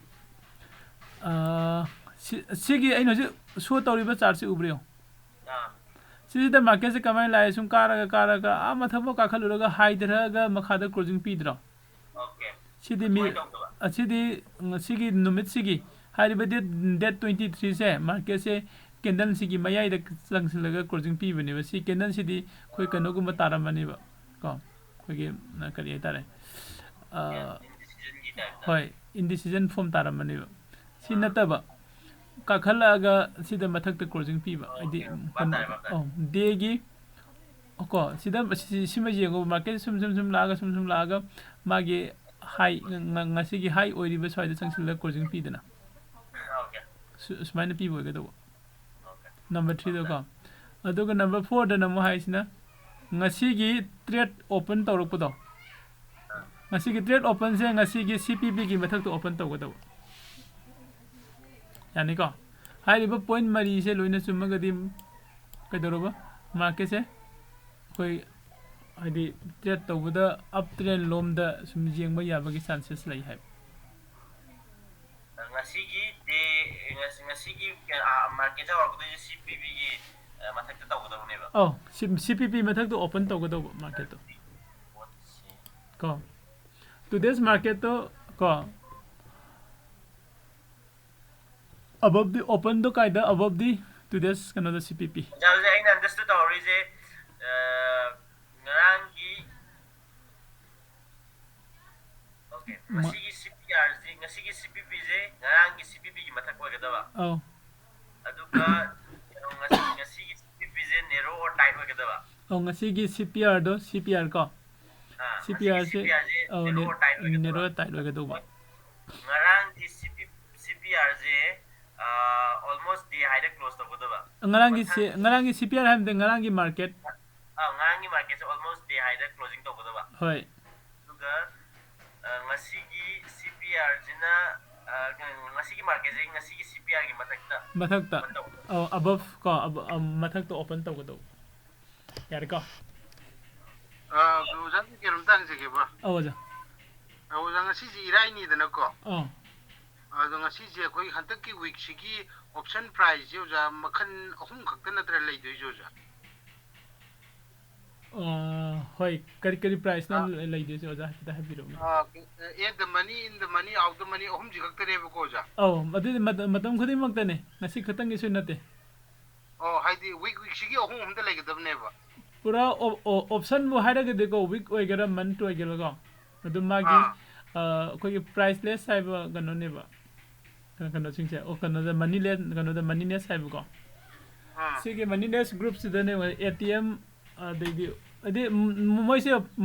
ꯑꯥ, ꯁꯤ, ꯁꯤꯒꯤ ꯑꯩꯅ ꯍꯧꯖꯤꯛ show ꯇꯧꯔꯤꯕ chart ꯁꯤ ꯎꯕ꯭ꯔꯥ ꯌꯦꯡꯉꯨ꯫ ꯑꯥ꯫ ꯁꯤꯁꯤꯗ ꯃꯥꯔꯀꯦꯠꯁꯦ ꯀꯃꯥꯏꯅ ꯂꯥꯛꯑꯦ? ꯁꯨꯝ ꯀꯥꯔꯒ ꯀꯥꯔꯒ ꯑꯥ ꯃꯊꯛꯐꯥꯎ ꯀꯥꯈꯠꯂꯨꯔꯒ ꯍꯥꯏꯊꯔꯛꯑꯒ ꯃꯈꯥꯗ ꯀ꯭ꯂꯣꯖꯤꯡ ꯄꯤꯗ꯭ꯔꯣ? ꯑꯣꯀꯦ꯫ ꯁꯤꯗꯤ ꯃꯤ ꯁꯨꯃꯥꯏꯅ ꯇꯧꯗꯕ꯫ ꯑꯁꯤꯗꯤ ꯉꯁꯤꯒꯤ ꯅꯨꯃꯤꯠꯁꯤꯒꯤ, ꯍꯥꯏꯔꯤꯕ ꯗꯦꯠ ꯗꯦꯠ ꯇ꯭ꯋꯦꯟꯇꯤ ꯊ꯭ꯔꯤꯁꯦ ꯃꯥꯔꯀꯦꯠꯁꯦ ꯀꯦꯟꯗꯜꯁꯤꯒꯤ ꯃꯌꯥꯏꯗ ꯆꯪꯁꯤꯜꯂꯒ ꯀ꯭ꯂꯣꯖꯤꯡ ꯄꯤꯕꯅꯦꯕ꯫ ꯁꯤ ꯀꯦꯟꯗꯜꯁꯤꯗꯤ ꯑꯩꯈꯣꯏ ꯀꯩꯅꯣꯒꯨꯝꯕ ꯇꯥꯔꯝꯃꯅꯦꯕ ꯀꯣ, ꯑꯩꯈꯣꯏꯒꯤ ꯑ, ꯀꯔꯤ ꯍꯥꯏꯇꯥꯔꯦ, ꯑ, ꯏꯟꯗꯤꯁꯤꯖꯟꯒꯤ ꯇꯥꯏꯞꯇ꯫ ꯍꯣꯏ, ꯏꯟꯗꯤꯁꯤꯖꯟ ꯐꯣꯝ ꯇꯥꯔꯝꯃꯅꯦꯕ꯫ ꯁꯤ ꯅꯠꯇꯕ ꯀꯥꯈꯠꯂꯛꯑꯒ ꯁꯤꯗ ꯃꯊꯛꯇ ꯀ꯭ꯂꯣꯖꯤꯡ ꯄꯤꯕ, ꯍꯥꯏꯗꯤ ꯑꯣꯀꯦ, ꯚꯥꯞ ꯇꯥꯔꯦ, ꯚꯥꯞ ꯇꯥꯔꯦ꯫ ꯑꯧ, ꯗꯦꯒꯤ ꯀꯣ, ꯁꯤꯗ ꯁꯤ- ꯁꯤꯃ ꯌꯦꯡꯉꯣ, ꯃꯥꯔꯀꯦꯠ ꯁꯨꯝ ꯁꯨꯝ ꯁꯨꯝ ꯂꯥꯛꯑꯒ ꯁꯨꯝ ꯁꯨꯝ ꯂꯥꯛꯑꯒ ꯃꯥꯒꯤ ꯍꯥꯏ, ꯉ- ꯉ- ꯉꯁꯤꯒꯤ ꯍꯥꯏ ꯑꯣꯏꯔꯤꯕ ꯁ꯭ꯋꯥꯏꯗ ꯆꯪꯁꯤꯜꯂꯒ ꯀ꯭ꯂꯣꯖꯤꯡ ꯄꯤꯗꯅ꯫ ꯑꯣꯀꯦ꯫ ꯁꯨ- ꯁꯨꯃꯥꯏꯅ ꯄꯤꯕ ꯑꯣꯏꯒꯗꯧꯕ꯫ ꯑꯣꯀꯦ꯫ ꯅꯝꯕꯔ ꯊ꯭ꯔꯤꯗꯀꯣ꯫ ꯑꯗꯨꯒ ꯅꯝꯕꯔ ꯐꯣꯔꯗꯅ ꯑꯃꯨꯛ ꯍꯥꯏꯁꯤꯅ ꯉꯁꯤꯒꯤ ꯇ꯭ꯔꯦꯠ ꯑꯣꯄꯟ ꯇꯧꯔꯛꯄꯗꯣ, ꯉꯁꯤꯒꯤ ꯇ꯭ꯔꯦꯠ ꯑꯣꯄꯟꯁꯦ ꯉꯁꯤꯒꯤ ꯁꯤ ꯄꯤ ꯕꯤꯒꯤ ꯃꯊꯛꯇ ꯑꯣꯄꯟ ꯇꯧꯒꯗꯧꯕ꯫ ꯌꯥꯅꯤꯀꯣ? ꯍꯥꯏꯔꯤꯕ ꯄꯣꯏꯟ ꯃꯔꯤꯁꯦ ꯂꯣꯏꯅ ꯆꯨꯝꯃꯒꯗꯤ ꯀꯩꯗꯧꯔꯕ? ꯃꯥꯔꯀꯦꯠꯁꯦ ꯑꯩꯈꯣꯏ ꯍꯥꯏꯗꯤ ꯇ꯭ꯔꯦꯠ ꯇꯧꯕꯗ ꯑꯞ ꯇ꯭ꯔꯦꯟ ꯂꯣꯝꯗ ꯁꯨꯝ ꯌꯦꯡꯕ ꯌꯥꯕꯒꯤ ꯆꯥꯟꯁꯦꯁ ꯂꯩ ꯍꯥꯏꯕ꯫ ꯉꯁꯤꯒꯤ ꯗꯦ, ꯉꯁꯤ- ꯉꯁꯤꯒꯤ ꯀꯩꯅꯣ, ꯑꯥ, ꯃꯥꯔꯀꯦꯠꯁꯦ ꯍꯧꯔꯛꯄꯗꯒꯤ ꯁꯤ ꯄꯤ ꯕꯤꯒꯤ, ꯑ, ꯃꯊꯛꯇ ꯇꯧꯒꯗꯕꯅꯦꯕ꯫ ꯑꯧ, ꯁꯤ ꯁꯤ ꯄꯤ ꯄꯤ ꯃꯊꯛꯇ ꯑꯣꯄꯟ ꯇꯧꯒꯗꯧꯕ ꯃꯥꯔꯀꯦꯠꯇꯣ ꯄꯣꯠꯁꯦ꯫ ꯀꯣ, ꯇꯨꯗꯦꯁ ꯃꯥꯔꯀꯦꯠꯇꯣ ꯀꯣ, ꯑꯕꯞ ꯗꯤ ꯑꯣꯄꯟꯗꯣ ꯀꯥꯏꯗ? ꯑꯕꯞ ꯗꯤ ꯇꯨꯗꯦꯁ ꯀꯩꯅꯣꯗ ꯁꯤ ꯄꯤ ꯄꯤ꯫ ꯑꯣꯖꯥ, ꯍꯧꯖꯤꯛ ꯑꯩꯅ ꯑꯟꯗꯔꯁꯇꯦꯟ ꯇꯧꯍꯧꯔꯤꯁꯦ, ꯑ, ꯉꯔꯥꯡꯒꯤ, ꯑꯣꯀꯦ, ꯃ- ꯉꯁꯤꯒꯤ ꯁꯤ ꯄꯤ ꯑꯥꯔꯁꯤ, ꯉꯁꯤꯒꯤ ꯁꯤ ꯄꯤ ꯄꯤꯁꯦ ꯉꯔꯥꯡꯒꯤ ꯁꯤ ꯄꯤ ꯄꯤꯒꯤ ꯃꯊꯛ ꯑꯣꯏꯒꯗꯕ꯫ ꯑꯧ, ꯑꯗꯨꯒ ꯀꯩꯅꯣ, ꯉꯁꯤ- ꯉꯁꯤꯒꯤ ꯁꯤ ꯄꯤ ꯄꯤꯁꯦ ꯅꯦꯔꯣ ꯑꯣꯔ ꯇꯥꯏꯠ ꯑꯣꯏꯒꯗꯕ꯫ ꯑꯧ, ꯉꯁꯤꯒꯤ ꯁꯤ ꯄꯤ ꯑꯥꯔꯗꯣ, ꯁꯤ ꯄꯤ ꯑꯥꯔ ꯀꯣ, ꯑꯥ, ꯁꯤ ꯄꯤ ꯉꯁꯤꯒꯤ ꯑꯥꯔꯁꯦ, ꯁꯤ ꯄꯤ ꯑꯥꯔꯁꯦ ꯑꯧ, ꯅꯦꯔꯣ ꯑꯣꯔ ꯇꯥꯏꯠ ꯑꯣꯏꯒꯗꯕ꯫ ꯅꯦꯔꯣ ꯇꯥꯏꯠ ꯑꯣꯏꯒꯗꯧꯕ꯫ ꯉꯔꯥꯡꯒꯤ ꯁꯤ ꯄꯤ ꯁꯤ ꯄꯤ ꯑꯥꯔꯁꯦ, ꯑ, ꯑꯣꯜꯃꯣꯁ ꯗꯦ ꯍꯥꯏꯗ ꯀ꯭ꯂꯣꯖ ꯇꯧꯒꯗꯕ꯫ ꯉꯔꯥꯡꯒꯤ ꯁꯤ- ꯉꯔꯥꯡꯒꯤ ꯁꯤ ꯄꯤ ꯑꯥꯔ ꯍꯥꯏꯕꯗꯤ ꯉꯔꯥꯡꯒꯤ ꯃꯥꯔꯀꯦꯠ꯫ ꯑ, ꯉꯔꯥꯡꯒꯤ ꯃꯥꯔꯀꯦꯠꯁꯦ ꯑꯣꯜꯃꯣꯁ ꯗꯦ ꯍꯥꯏꯗ ꯀ꯭ꯂꯣꯖꯤꯡ ꯇꯧꯒꯗꯕ꯫ ꯍꯣꯏ꯫ ꯑꯗꯨꯒ, ꯑ, ꯉꯁꯤꯒꯤ ꯁꯤ ꯄꯤ ꯑꯥꯔꯁꯤꯅ, ꯑ, ꯉꯁꯤꯒꯤ ꯃꯥꯔꯀꯦꯠꯁꯦ ꯉꯁꯤꯒꯤ ꯁꯤ ꯄꯤ ꯑꯥꯔꯒꯤ ꯃꯊꯛꯇ ꯃꯊꯛꯇ꯫ ꯑꯣꯄꯟ ꯇꯧꯒꯗꯕ꯫ ꯑꯧ, ꯑꯕꯞ ꯀꯣ, ꯑꯕ- ꯑ, ꯃꯊꯛꯇ ꯑꯣꯄꯟ ꯇꯧꯒꯗꯧꯕ꯫ ꯌꯥꯔꯦꯀꯣ? ꯑ, ꯑꯣꯖꯥ, ꯀꯩꯅꯣꯝꯇ ꯍꯪꯖꯒꯦꯕ꯫ ꯑꯧ, ꯑꯣꯖꯥ꯫ ꯑ, ꯑꯣꯖꯥ, ꯉꯁꯤꯁꯦ ꯏꯔꯥꯏꯅꯤꯗꯅꯀꯣ? ꯑꯧ꯫ ꯑꯗꯣ ꯉꯁꯤꯁꯦ ꯑꯩꯈꯣꯏ ꯍꯟꯗꯛꯀꯤ ꯋꯤꯛꯁꯤꯒꯤ ꯑꯣꯞꯁꯟ ꯄ꯭ꯔꯥꯏꯁꯁꯦ, ꯑꯣꯖꯥ, ꯃꯈꯜ ꯑꯍꯨꯝ ꯈꯛꯇ ꯅꯠꯇ꯭ꯔꯥ ꯂꯩꯗꯣꯏꯁꯦ, ꯑꯣꯖꯥ? ꯑ, ꯍꯣꯏ, ꯀꯔꯤ ꯀꯔꯤ price ꯅꯣ ꯑꯥ꯫ ꯂꯩꯗꯣꯏꯁꯦ, ꯑꯣꯖꯥ? ꯍꯥꯏꯐꯦꯠꯇ ꯍꯥꯏꯕꯤꯔꯛꯎꯅꯦ꯫ ꯑꯥ, in the money, in the money, out the money ꯑꯍꯨꯝꯁꯤ ꯈꯛꯇꯅꯦꯕꯀꯣ, ꯑꯣꯖꯥ? ꯑꯧ, ꯑꯗꯨꯗꯤ ꯃꯇꯝ, ꯃꯇꯝ ꯈꯨꯗꯤꯡꯃꯛꯇꯅꯦ, ꯉꯁꯤ ꯈꯛꯇꯪꯒꯤꯁꯨ ꯅꯠꯇꯦ꯫ ꯑꯣ, ꯍꯥꯏꯗꯤ week, weekꯁꯤꯒꯤ ꯑꯍꯨꯝ ꯑꯍꯨꯝꯗ ꯂꯩꯒꯗꯕꯅꯦꯕ? ꯄꯨꯔꯥ ꯑꯣꯞ-, ꯑꯣ-, optionꯕꯨ ꯍꯥꯏꯔꯒꯗꯤꯀꯣ, week ꯑꯣꯏꯒꯦꯔꯥ, month ꯑꯣꯏꯒꯦꯔꯥꯀꯣ, ꯑꯗꯨꯝ ꯃꯥꯒꯤ, ꯑꯥ꯫ ꯑ, ꯑꯩꯈꯣꯏꯒꯤ priceless ꯍꯥꯏꯕ ꯀꯩꯅꯣꯅꯦꯕ, ꯀꯩꯅꯣꯁꯤꯡꯁꯦ, ꯑꯣ, ꯀꯩꯅꯣꯗ, moneyless, ꯀꯩꯅꯣꯗ, moneyless ꯍꯥꯏꯕꯀꯣ꯫ ꯑꯥ꯫ ꯁꯤꯒꯤ moneyless groupꯁꯤꯗꯅꯦ ꯑꯦ ꯇꯤ ꯑꯦꯝ, ꯑꯗꯩꯗꯤ, ꯍꯥꯏꯗꯤ, ꯃ-, ꯃꯣꯏꯁꯦ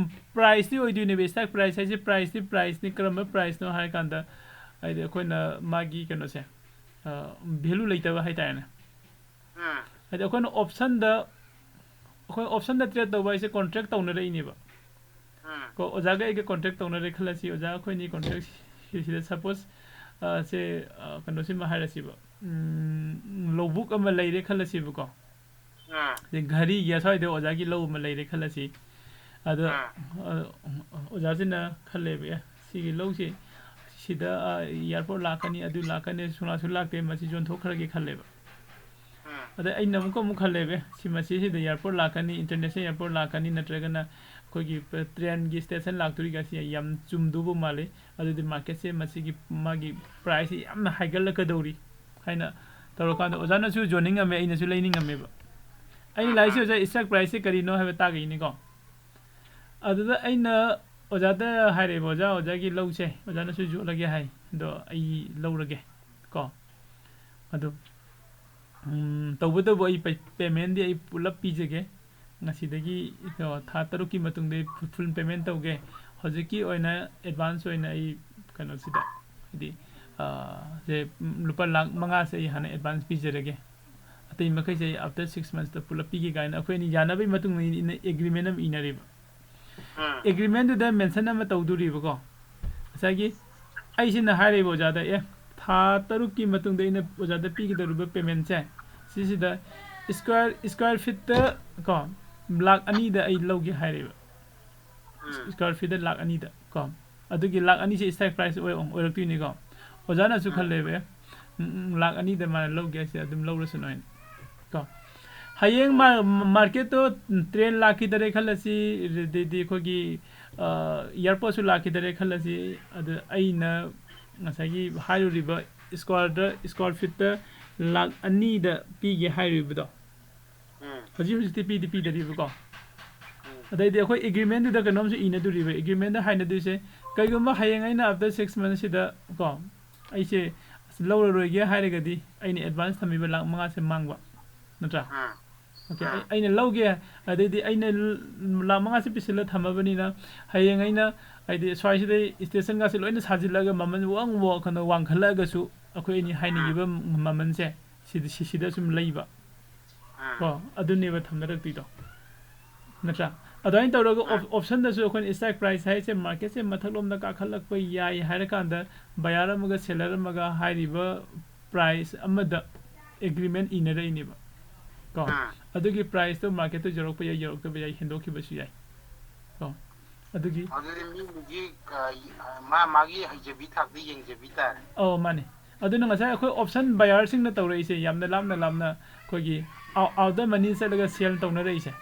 priceꯇꯤ ꯑꯣꯏꯗꯣꯏꯅꯦꯕ, stock price ꯍꯥꯏꯁꯦ, priceꯇꯤ priceꯅꯤ꯫ ꯀꯔꯝꯕ priceꯅꯣ ꯍꯥꯏꯔꯀꯥꯟꯗ, ꯍꯥꯏꯗꯤ, ꯑꯩꯈꯣꯏꯅ ꯃꯥꯒꯤ ꯀꯩꯅꯣꯁꯦ, ꯑ, value ꯂꯩꯇꯕ ꯍꯥꯏꯇꯥꯔꯦꯅꯦ꯫ ꯎꯝ꯫ ꯍꯥꯏꯗꯤ, ꯑꯩꯈꯣꯏꯅ optionꯗ, ꯑꯩꯈꯣꯏ optionꯗ trade ꯇꯧꯕ ꯍꯥꯏꯁꯦ contract ꯇꯧꯅꯔꯛꯏꯅꯦꯕ꯫ ꯎꯝ꯫ ꯀꯣ, ꯑꯣꯖꯥꯒ ꯑꯩꯒ contract ꯇꯧꯅꯔꯦ ꯈꯜꯂꯁꯤ, ꯑꯣꯖꯥ ꯑꯩꯈꯣꯏꯅꯤ contract ꯁꯤꯗ suppose, ꯑ, ꯁꯦ, ꯑ, ꯀꯩꯅꯣꯁꯤꯃ ꯍꯥꯏꯔꯁꯤꯕ, ꯎꯝ, ꯂꯧꯕꯨꯛ ꯑꯃ ꯂꯩꯔꯦ ꯈꯜꯂꯁꯤꯕꯀꯣ꯫ ꯑꯥ꯫ ꯑꯗꯩ ꯘꯔꯤꯒꯤ ꯑꯁ꯭ꯋꯥꯏꯗ ꯑꯣꯖꯥꯒꯤ ꯂꯧ ꯑꯃ ꯂꯩꯔꯦ ꯈꯜꯂꯁꯤ꯫ ꯑꯗ, ꯑꯥ꯫ ꯑ, ꯑꯣꯖꯥꯁꯤꯅ ꯈꯜꯂꯦꯕ, "ꯑꯦ, ꯁꯤꯒꯤ ꯂꯧꯁꯤ ꯁꯤꯗ, ꯑ, airport ꯂꯥꯛꯀꯅꯤ, ꯑꯗꯨ ꯂꯥꯛꯀꯅꯤ, ꯁꯨꯡꯂꯥꯛꯁꯨ ꯂꯥꯛꯇꯦ, ꯃꯁꯤ ꯌꯣꯟꯊꯣꯛꯈ꯭ꯔꯒꯦ" ꯈꯜꯂꯦꯕ꯫ ꯎꯝ꯫ ꯑꯗ ꯑꯩꯅ ꯑꯃꯨꯛꯀ ꯑꯃꯨꯛ ꯈꯜꯂꯦꯕ, "ꯑꯦ, ꯁꯤ ꯃꯁꯤ ꯁꯤꯗ airport ꯂꯥꯛꯀꯅꯤ, international airport ꯂꯥꯛꯀꯅꯤ, ꯅꯠꯇ꯭ꯔꯒꯅ ꯑꯩꯈꯣꯏꯒꯤ trainꯒꯤ station ꯂꯥꯛꯇꯣꯔꯤꯒ ꯁꯤ ꯌꯥꯝ ꯆꯨꯝꯗꯧꯕ ꯃꯥꯜꯂꯤ, ꯑꯗꯨꯗꯤ marketꯁꯦ ꯃꯁꯤꯒꯤ ꯃꯥꯒꯤ priceꯁꯦ ꯌꯥꯝꯅ ꯍꯥꯏꯒꯠꯂꯛꯀꯗꯧꯔꯤ" ꯍꯥꯏꯅ ꯇꯧꯔꯀꯥꯟꯗ ꯑꯣꯖꯥꯅꯁꯨ ꯌꯣꯟꯅꯤꯡꯉꯝꯃꯦ, ꯑꯩꯅꯁꯨ ꯂꯩꯅꯤꯡꯉꯝꯃꯦꯕ꯫ ꯑꯩꯅ ꯂꯥꯛꯏꯁꯦ ꯑꯣꯖꯥ, stock priceꯁꯦ ꯀꯔꯤꯅꯣ ꯍꯥꯏꯕ ꯇꯥꯛꯏꯅꯤꯀꯣ꯫ ꯑꯗꯨꯗ ꯑꯩꯅ ꯑꯣꯖꯥꯗ ꯍꯥꯏꯔꯛꯑꯦꯕ, "ꯑꯣꯖꯥ, ꯑꯣꯖꯥꯒꯤ ꯂꯧꯁꯦ ꯑꯣꯖꯥꯅꯁꯨ ꯌꯣꯜꯂꯒꯦ ꯍꯥꯏ, ꯑꯗꯣ ꯑꯩ ꯂꯧꯔꯒꯦ" ꯀꯣ꯫ ꯑꯗꯨ, ꯎꯝ, ꯇꯧꯕꯇꯕꯨ ꯑꯩ ꯄꯦ-, paymentꯗꯤ ꯑꯩ ꯄꯨꯂꯞ ꯄꯤꯖꯒꯦ꯫ ꯉꯁꯤꯗꯒꯤ, ꯑ, ꯊꯥ ꯇꯔꯨꯛꯀꯤ ꯃꯇꯨꯡꯗ ꯑꯩ ꯐꯨ-, full payment ꯇꯧꯒꯦ꯫ ꯍꯧꯖꯤꯛꯀꯤ ꯑꯣꯏꯅ advance ꯑꯣꯏꯅ ꯑꯩ ꯀꯩꯅꯣꯁꯤꯗ, ꯍꯥꯏꯗꯤ, ꯑ, ꯁꯦ, ꯎꯝ, ꯂꯨꯄꯥ ꯂꯥꯈ ꯃꯉꯥꯁꯦ ꯑꯩ ꯍꯥꯟꯅ advance ꯄꯤꯖꯔꯒꯦ꯫ ꯑꯇꯩ ꯃꯈꯩꯁꯦ ꯑꯩ after six monthsꯇ ꯄꯨꯂꯞ ꯄꯤꯒꯦ ꯀꯥꯏꯅ ꯑꯩꯈꯣꯏ ꯑꯅꯤ ꯌꯥꯅꯕꯒꯤ ꯃꯇꯨꯡ ꯏꯟꯅ agreement ꯑꯃ ꯏꯅꯔꯦꯕ꯫ ꯎꯝ꯫ Agreementꯗꯨꯗ mention ꯑꯃ ꯇꯧꯗꯣꯔꯤꯕꯀꯣ꯫ ꯉꯁꯥꯏꯒꯤ ꯑꯩꯁꯤꯅ ꯍꯥꯏꯔꯤꯕ ꯑꯣꯖꯥꯗ, "ꯑꯦ, ꯊꯥ ꯇꯔꯨꯛꯀꯤ ꯃꯇꯨꯡꯗ ꯑꯩꯅ ꯑꯣꯖꯥꯗ ꯄꯤꯒꯗꯧꯔꯤꯕ paymentꯁꯦ, ꯁꯤꯁꯤꯗ square, square feetꯇ ꯀꯣ, ꯂꯥꯈ ꯑꯅꯤꯗ ꯑꯩ ꯂꯧꯒꯦ" ꯍꯥꯏꯔꯦꯕ꯫ ꯎꯝ꯫ Square feetꯇ ꯂꯥꯈ ꯑꯅꯤꯗ ꯀꯣ꯫ ꯑꯗꯨꯒꯤ ꯂꯥꯈ ꯑꯅꯤꯁꯦ stock price ꯑꯣꯏ-, ꯑꯣꯏꯔꯛꯇꯣꯏꯅꯤꯀꯣ꯫ ꯑꯣꯖꯥꯅꯁꯨ ꯎꯝ꯫ ꯈꯜꯂꯦꯕ, "ꯑꯦ, ꯎꯝ, ꯎꯝ, ꯂꯥꯈ ꯑꯅꯤꯗ ꯃꯥꯅ ꯂꯧꯒꯦ ꯍꯥꯏꯁꯦ, ꯑꯗꯨꯝ ꯂꯧꯔꯁꯅꯨ" ꯍꯥꯏꯅ ꯀꯣ꯫ ꯍꯌꯦꯡ ꯃꯥꯔꯀꯦꯠꯇꯣ ꯇ꯭ꯔꯦꯟ ꯂꯥꯛꯈꯤꯗꯔꯦ ꯈꯜꯂꯁꯤ, ꯑꯗꯩꯗꯤ ꯑꯩꯈꯣꯏꯒꯤ ꯏꯌꯥꯔꯄꯣꯔꯠꯁꯨ ꯂꯥꯛꯈꯤꯗꯔꯦ ꯈꯜꯂꯁꯤ, ꯑꯗ ꯑꯩꯅ ꯉꯁꯥꯏꯒꯤ ꯍꯥꯏꯔꯨꯔꯤꯕ ꯁ꯭ꯀ꯭ꯋꯥꯔꯗ ꯁ꯭ꯀ꯭ꯋꯥꯔ ꯐꯤꯠꯇ ꯂꯥꯛ ꯑꯅꯤꯗ ꯄꯤꯒꯦ ꯍꯥꯏꯔꯤꯕꯗꯣ, ꯎꯝ ꯍꯧꯖꯤꯛ ꯍꯧꯖꯤꯛꯇꯤ ꯄꯤꯗꯤ ꯄꯤꯗꯔꯤꯕꯀꯣ꯫ ꯎꯝ ꯑꯗꯩꯗꯤ ꯑꯩꯈꯣꯏ ꯑꯦꯒ꯭ꯔꯤꯃꯦꯟꯗꯨꯗ ꯀꯩꯅꯣꯝꯁꯨ ꯏꯅꯗꯣꯔꯤꯕ꯫ ꯑꯦꯒ꯭ꯔꯤꯃꯦꯟꯗ ꯍꯥꯏꯅꯗꯣꯏꯁꯦ, ꯀꯩꯒꯨꯝꯕ ꯍꯌꯦꯡ ꯑꯩꯅ after six monthꯁꯤꯗ ꯀꯣ, ꯑꯩꯁꯦ ꯂꯧꯔꯔꯣꯏꯒꯦ ꯍꯥꯏꯔꯒꯗꯤ ꯑꯩꯅ ꯑꯦꯗꯚꯥꯟꯁ ꯊꯝꯃꯤꯕ ꯂꯥꯛ ꯃꯉꯥꯁꯦ ꯃꯥꯡꯕ ꯅꯠꯇ꯭ꯔꯥ? ꯎꯝ ꯑꯣꯀꯦ, ꯎꯝ ꯑꯩꯅ ꯂꯧꯒꯦ, ꯑꯗꯩꯗꯤ ꯑꯩꯅ ꯂꯥꯛ ꯃꯉꯥꯁꯦ ꯄꯤꯁꯤꯜꯂ ꯊꯝꯃꯕꯅꯤꯅ, ꯍꯌꯦꯡ ꯑꯩꯅ ꯍꯥꯏꯗꯤ ꯁ꯭ꯋꯥꯏꯁꯤꯗ ꯏꯁꯇꯦꯁꯟꯒꯁꯦ ꯂꯣꯏꯅ ꯁꯥꯖꯤꯜꯂꯒ ꯃꯃꯜ ꯋꯥꯡ ꯋꯥ-, ꯀꯩꯅꯣ ꯋꯥꯡꯈꯠꯂꯛꯑꯒꯁꯨ ꯑꯩꯈꯣꯏ ꯑꯅꯤ ꯎꯝ ꯍꯥꯏꯅꯈꯤꯕ ꯃꯃꯜꯁꯦ ꯁꯤꯗ, ꯁꯤꯁꯤꯗ ꯁꯨꯝ ꯂꯩꯕ꯫ ꯎꯝ ꯀꯣ, ꯑꯗꯨꯅꯦꯕ ꯊꯝꯅꯔꯛꯇꯣꯏꯗꯣ, ꯅꯠꯇ꯭ꯔꯥ? ꯑꯗꯨꯃꯥꯏꯅ ꯇꯧꯔꯒ ꯎꯝ ꯑꯣꯞꯁꯟꯗꯁꯨ ꯑꯩꯈꯣꯏꯅ strike price ꯍꯥꯏꯁꯦ, ꯃꯥꯔꯀꯦꯠꯁꯦ ꯃꯊꯛꯂꯣꯝꯗ ꯀꯥꯈꯠꯂꯛꯄ ꯌꯥꯏ ꯍꯥꯏꯔꯀꯥꯟꯗ, ꯕꯌꯥꯔ ꯑꯃꯒ ꯁꯦꯂꯔ ꯑꯃꯒ ꯍꯥꯏꯔꯤꯕ ꯄ꯭ꯔꯥꯏꯁ ꯑꯃꯗ ꯑꯦꯒ꯭ꯔꯤꯃꯦꯟ ꯏꯅꯔꯛꯏꯅꯦꯕ ꯀꯣ꯫ ꯎꯝ ꯑꯗꯨꯒꯤ ꯄ꯭ꯔꯥꯏꯁꯇꯣ ꯃꯥꯔꯀꯦꯠꯇ ꯌꯧꯔꯛꯄ ꯌꯥꯏ, ꯌꯧꯔꯛꯇꯕ ꯌꯥꯏ, ꯍꯦꯟꯗꯣꯛꯈꯤꯕꯁꯨ ꯌꯥꯏ ꯀꯣ꯫ ꯑꯗꯨꯒꯤ ꯑꯗꯨꯗꯤ ꯃꯤ ꯃꯤꯒꯤ ꯀ-, ꯃꯥ ꯃꯥꯒꯤ ꯍꯩꯖꯕꯤ ꯊꯥꯛꯇ ꯌꯦꯡꯖꯕꯤ ꯇꯥꯔꯦ꯫ ꯑꯧ, ꯃꯥꯅꯦ꯫ ꯑꯗꯨꯅ ꯉꯁꯥꯏ ꯑꯩꯈꯣꯏ ꯑꯣꯞꯁꯟ ꯕꯌꯥꯔꯁꯤꯡꯅ ꯇꯧꯔꯛꯏꯁꯦ, ꯌꯥꯝꯅ ꯂꯥꯞꯅ ꯂꯥꯞꯅ ꯑꯩꯈꯣꯏꯒꯤ out of the money ꯆꯠꯂꯒ ꯁꯦꯜ ꯇꯧꯅꯔꯛꯏꯁꯦ꯫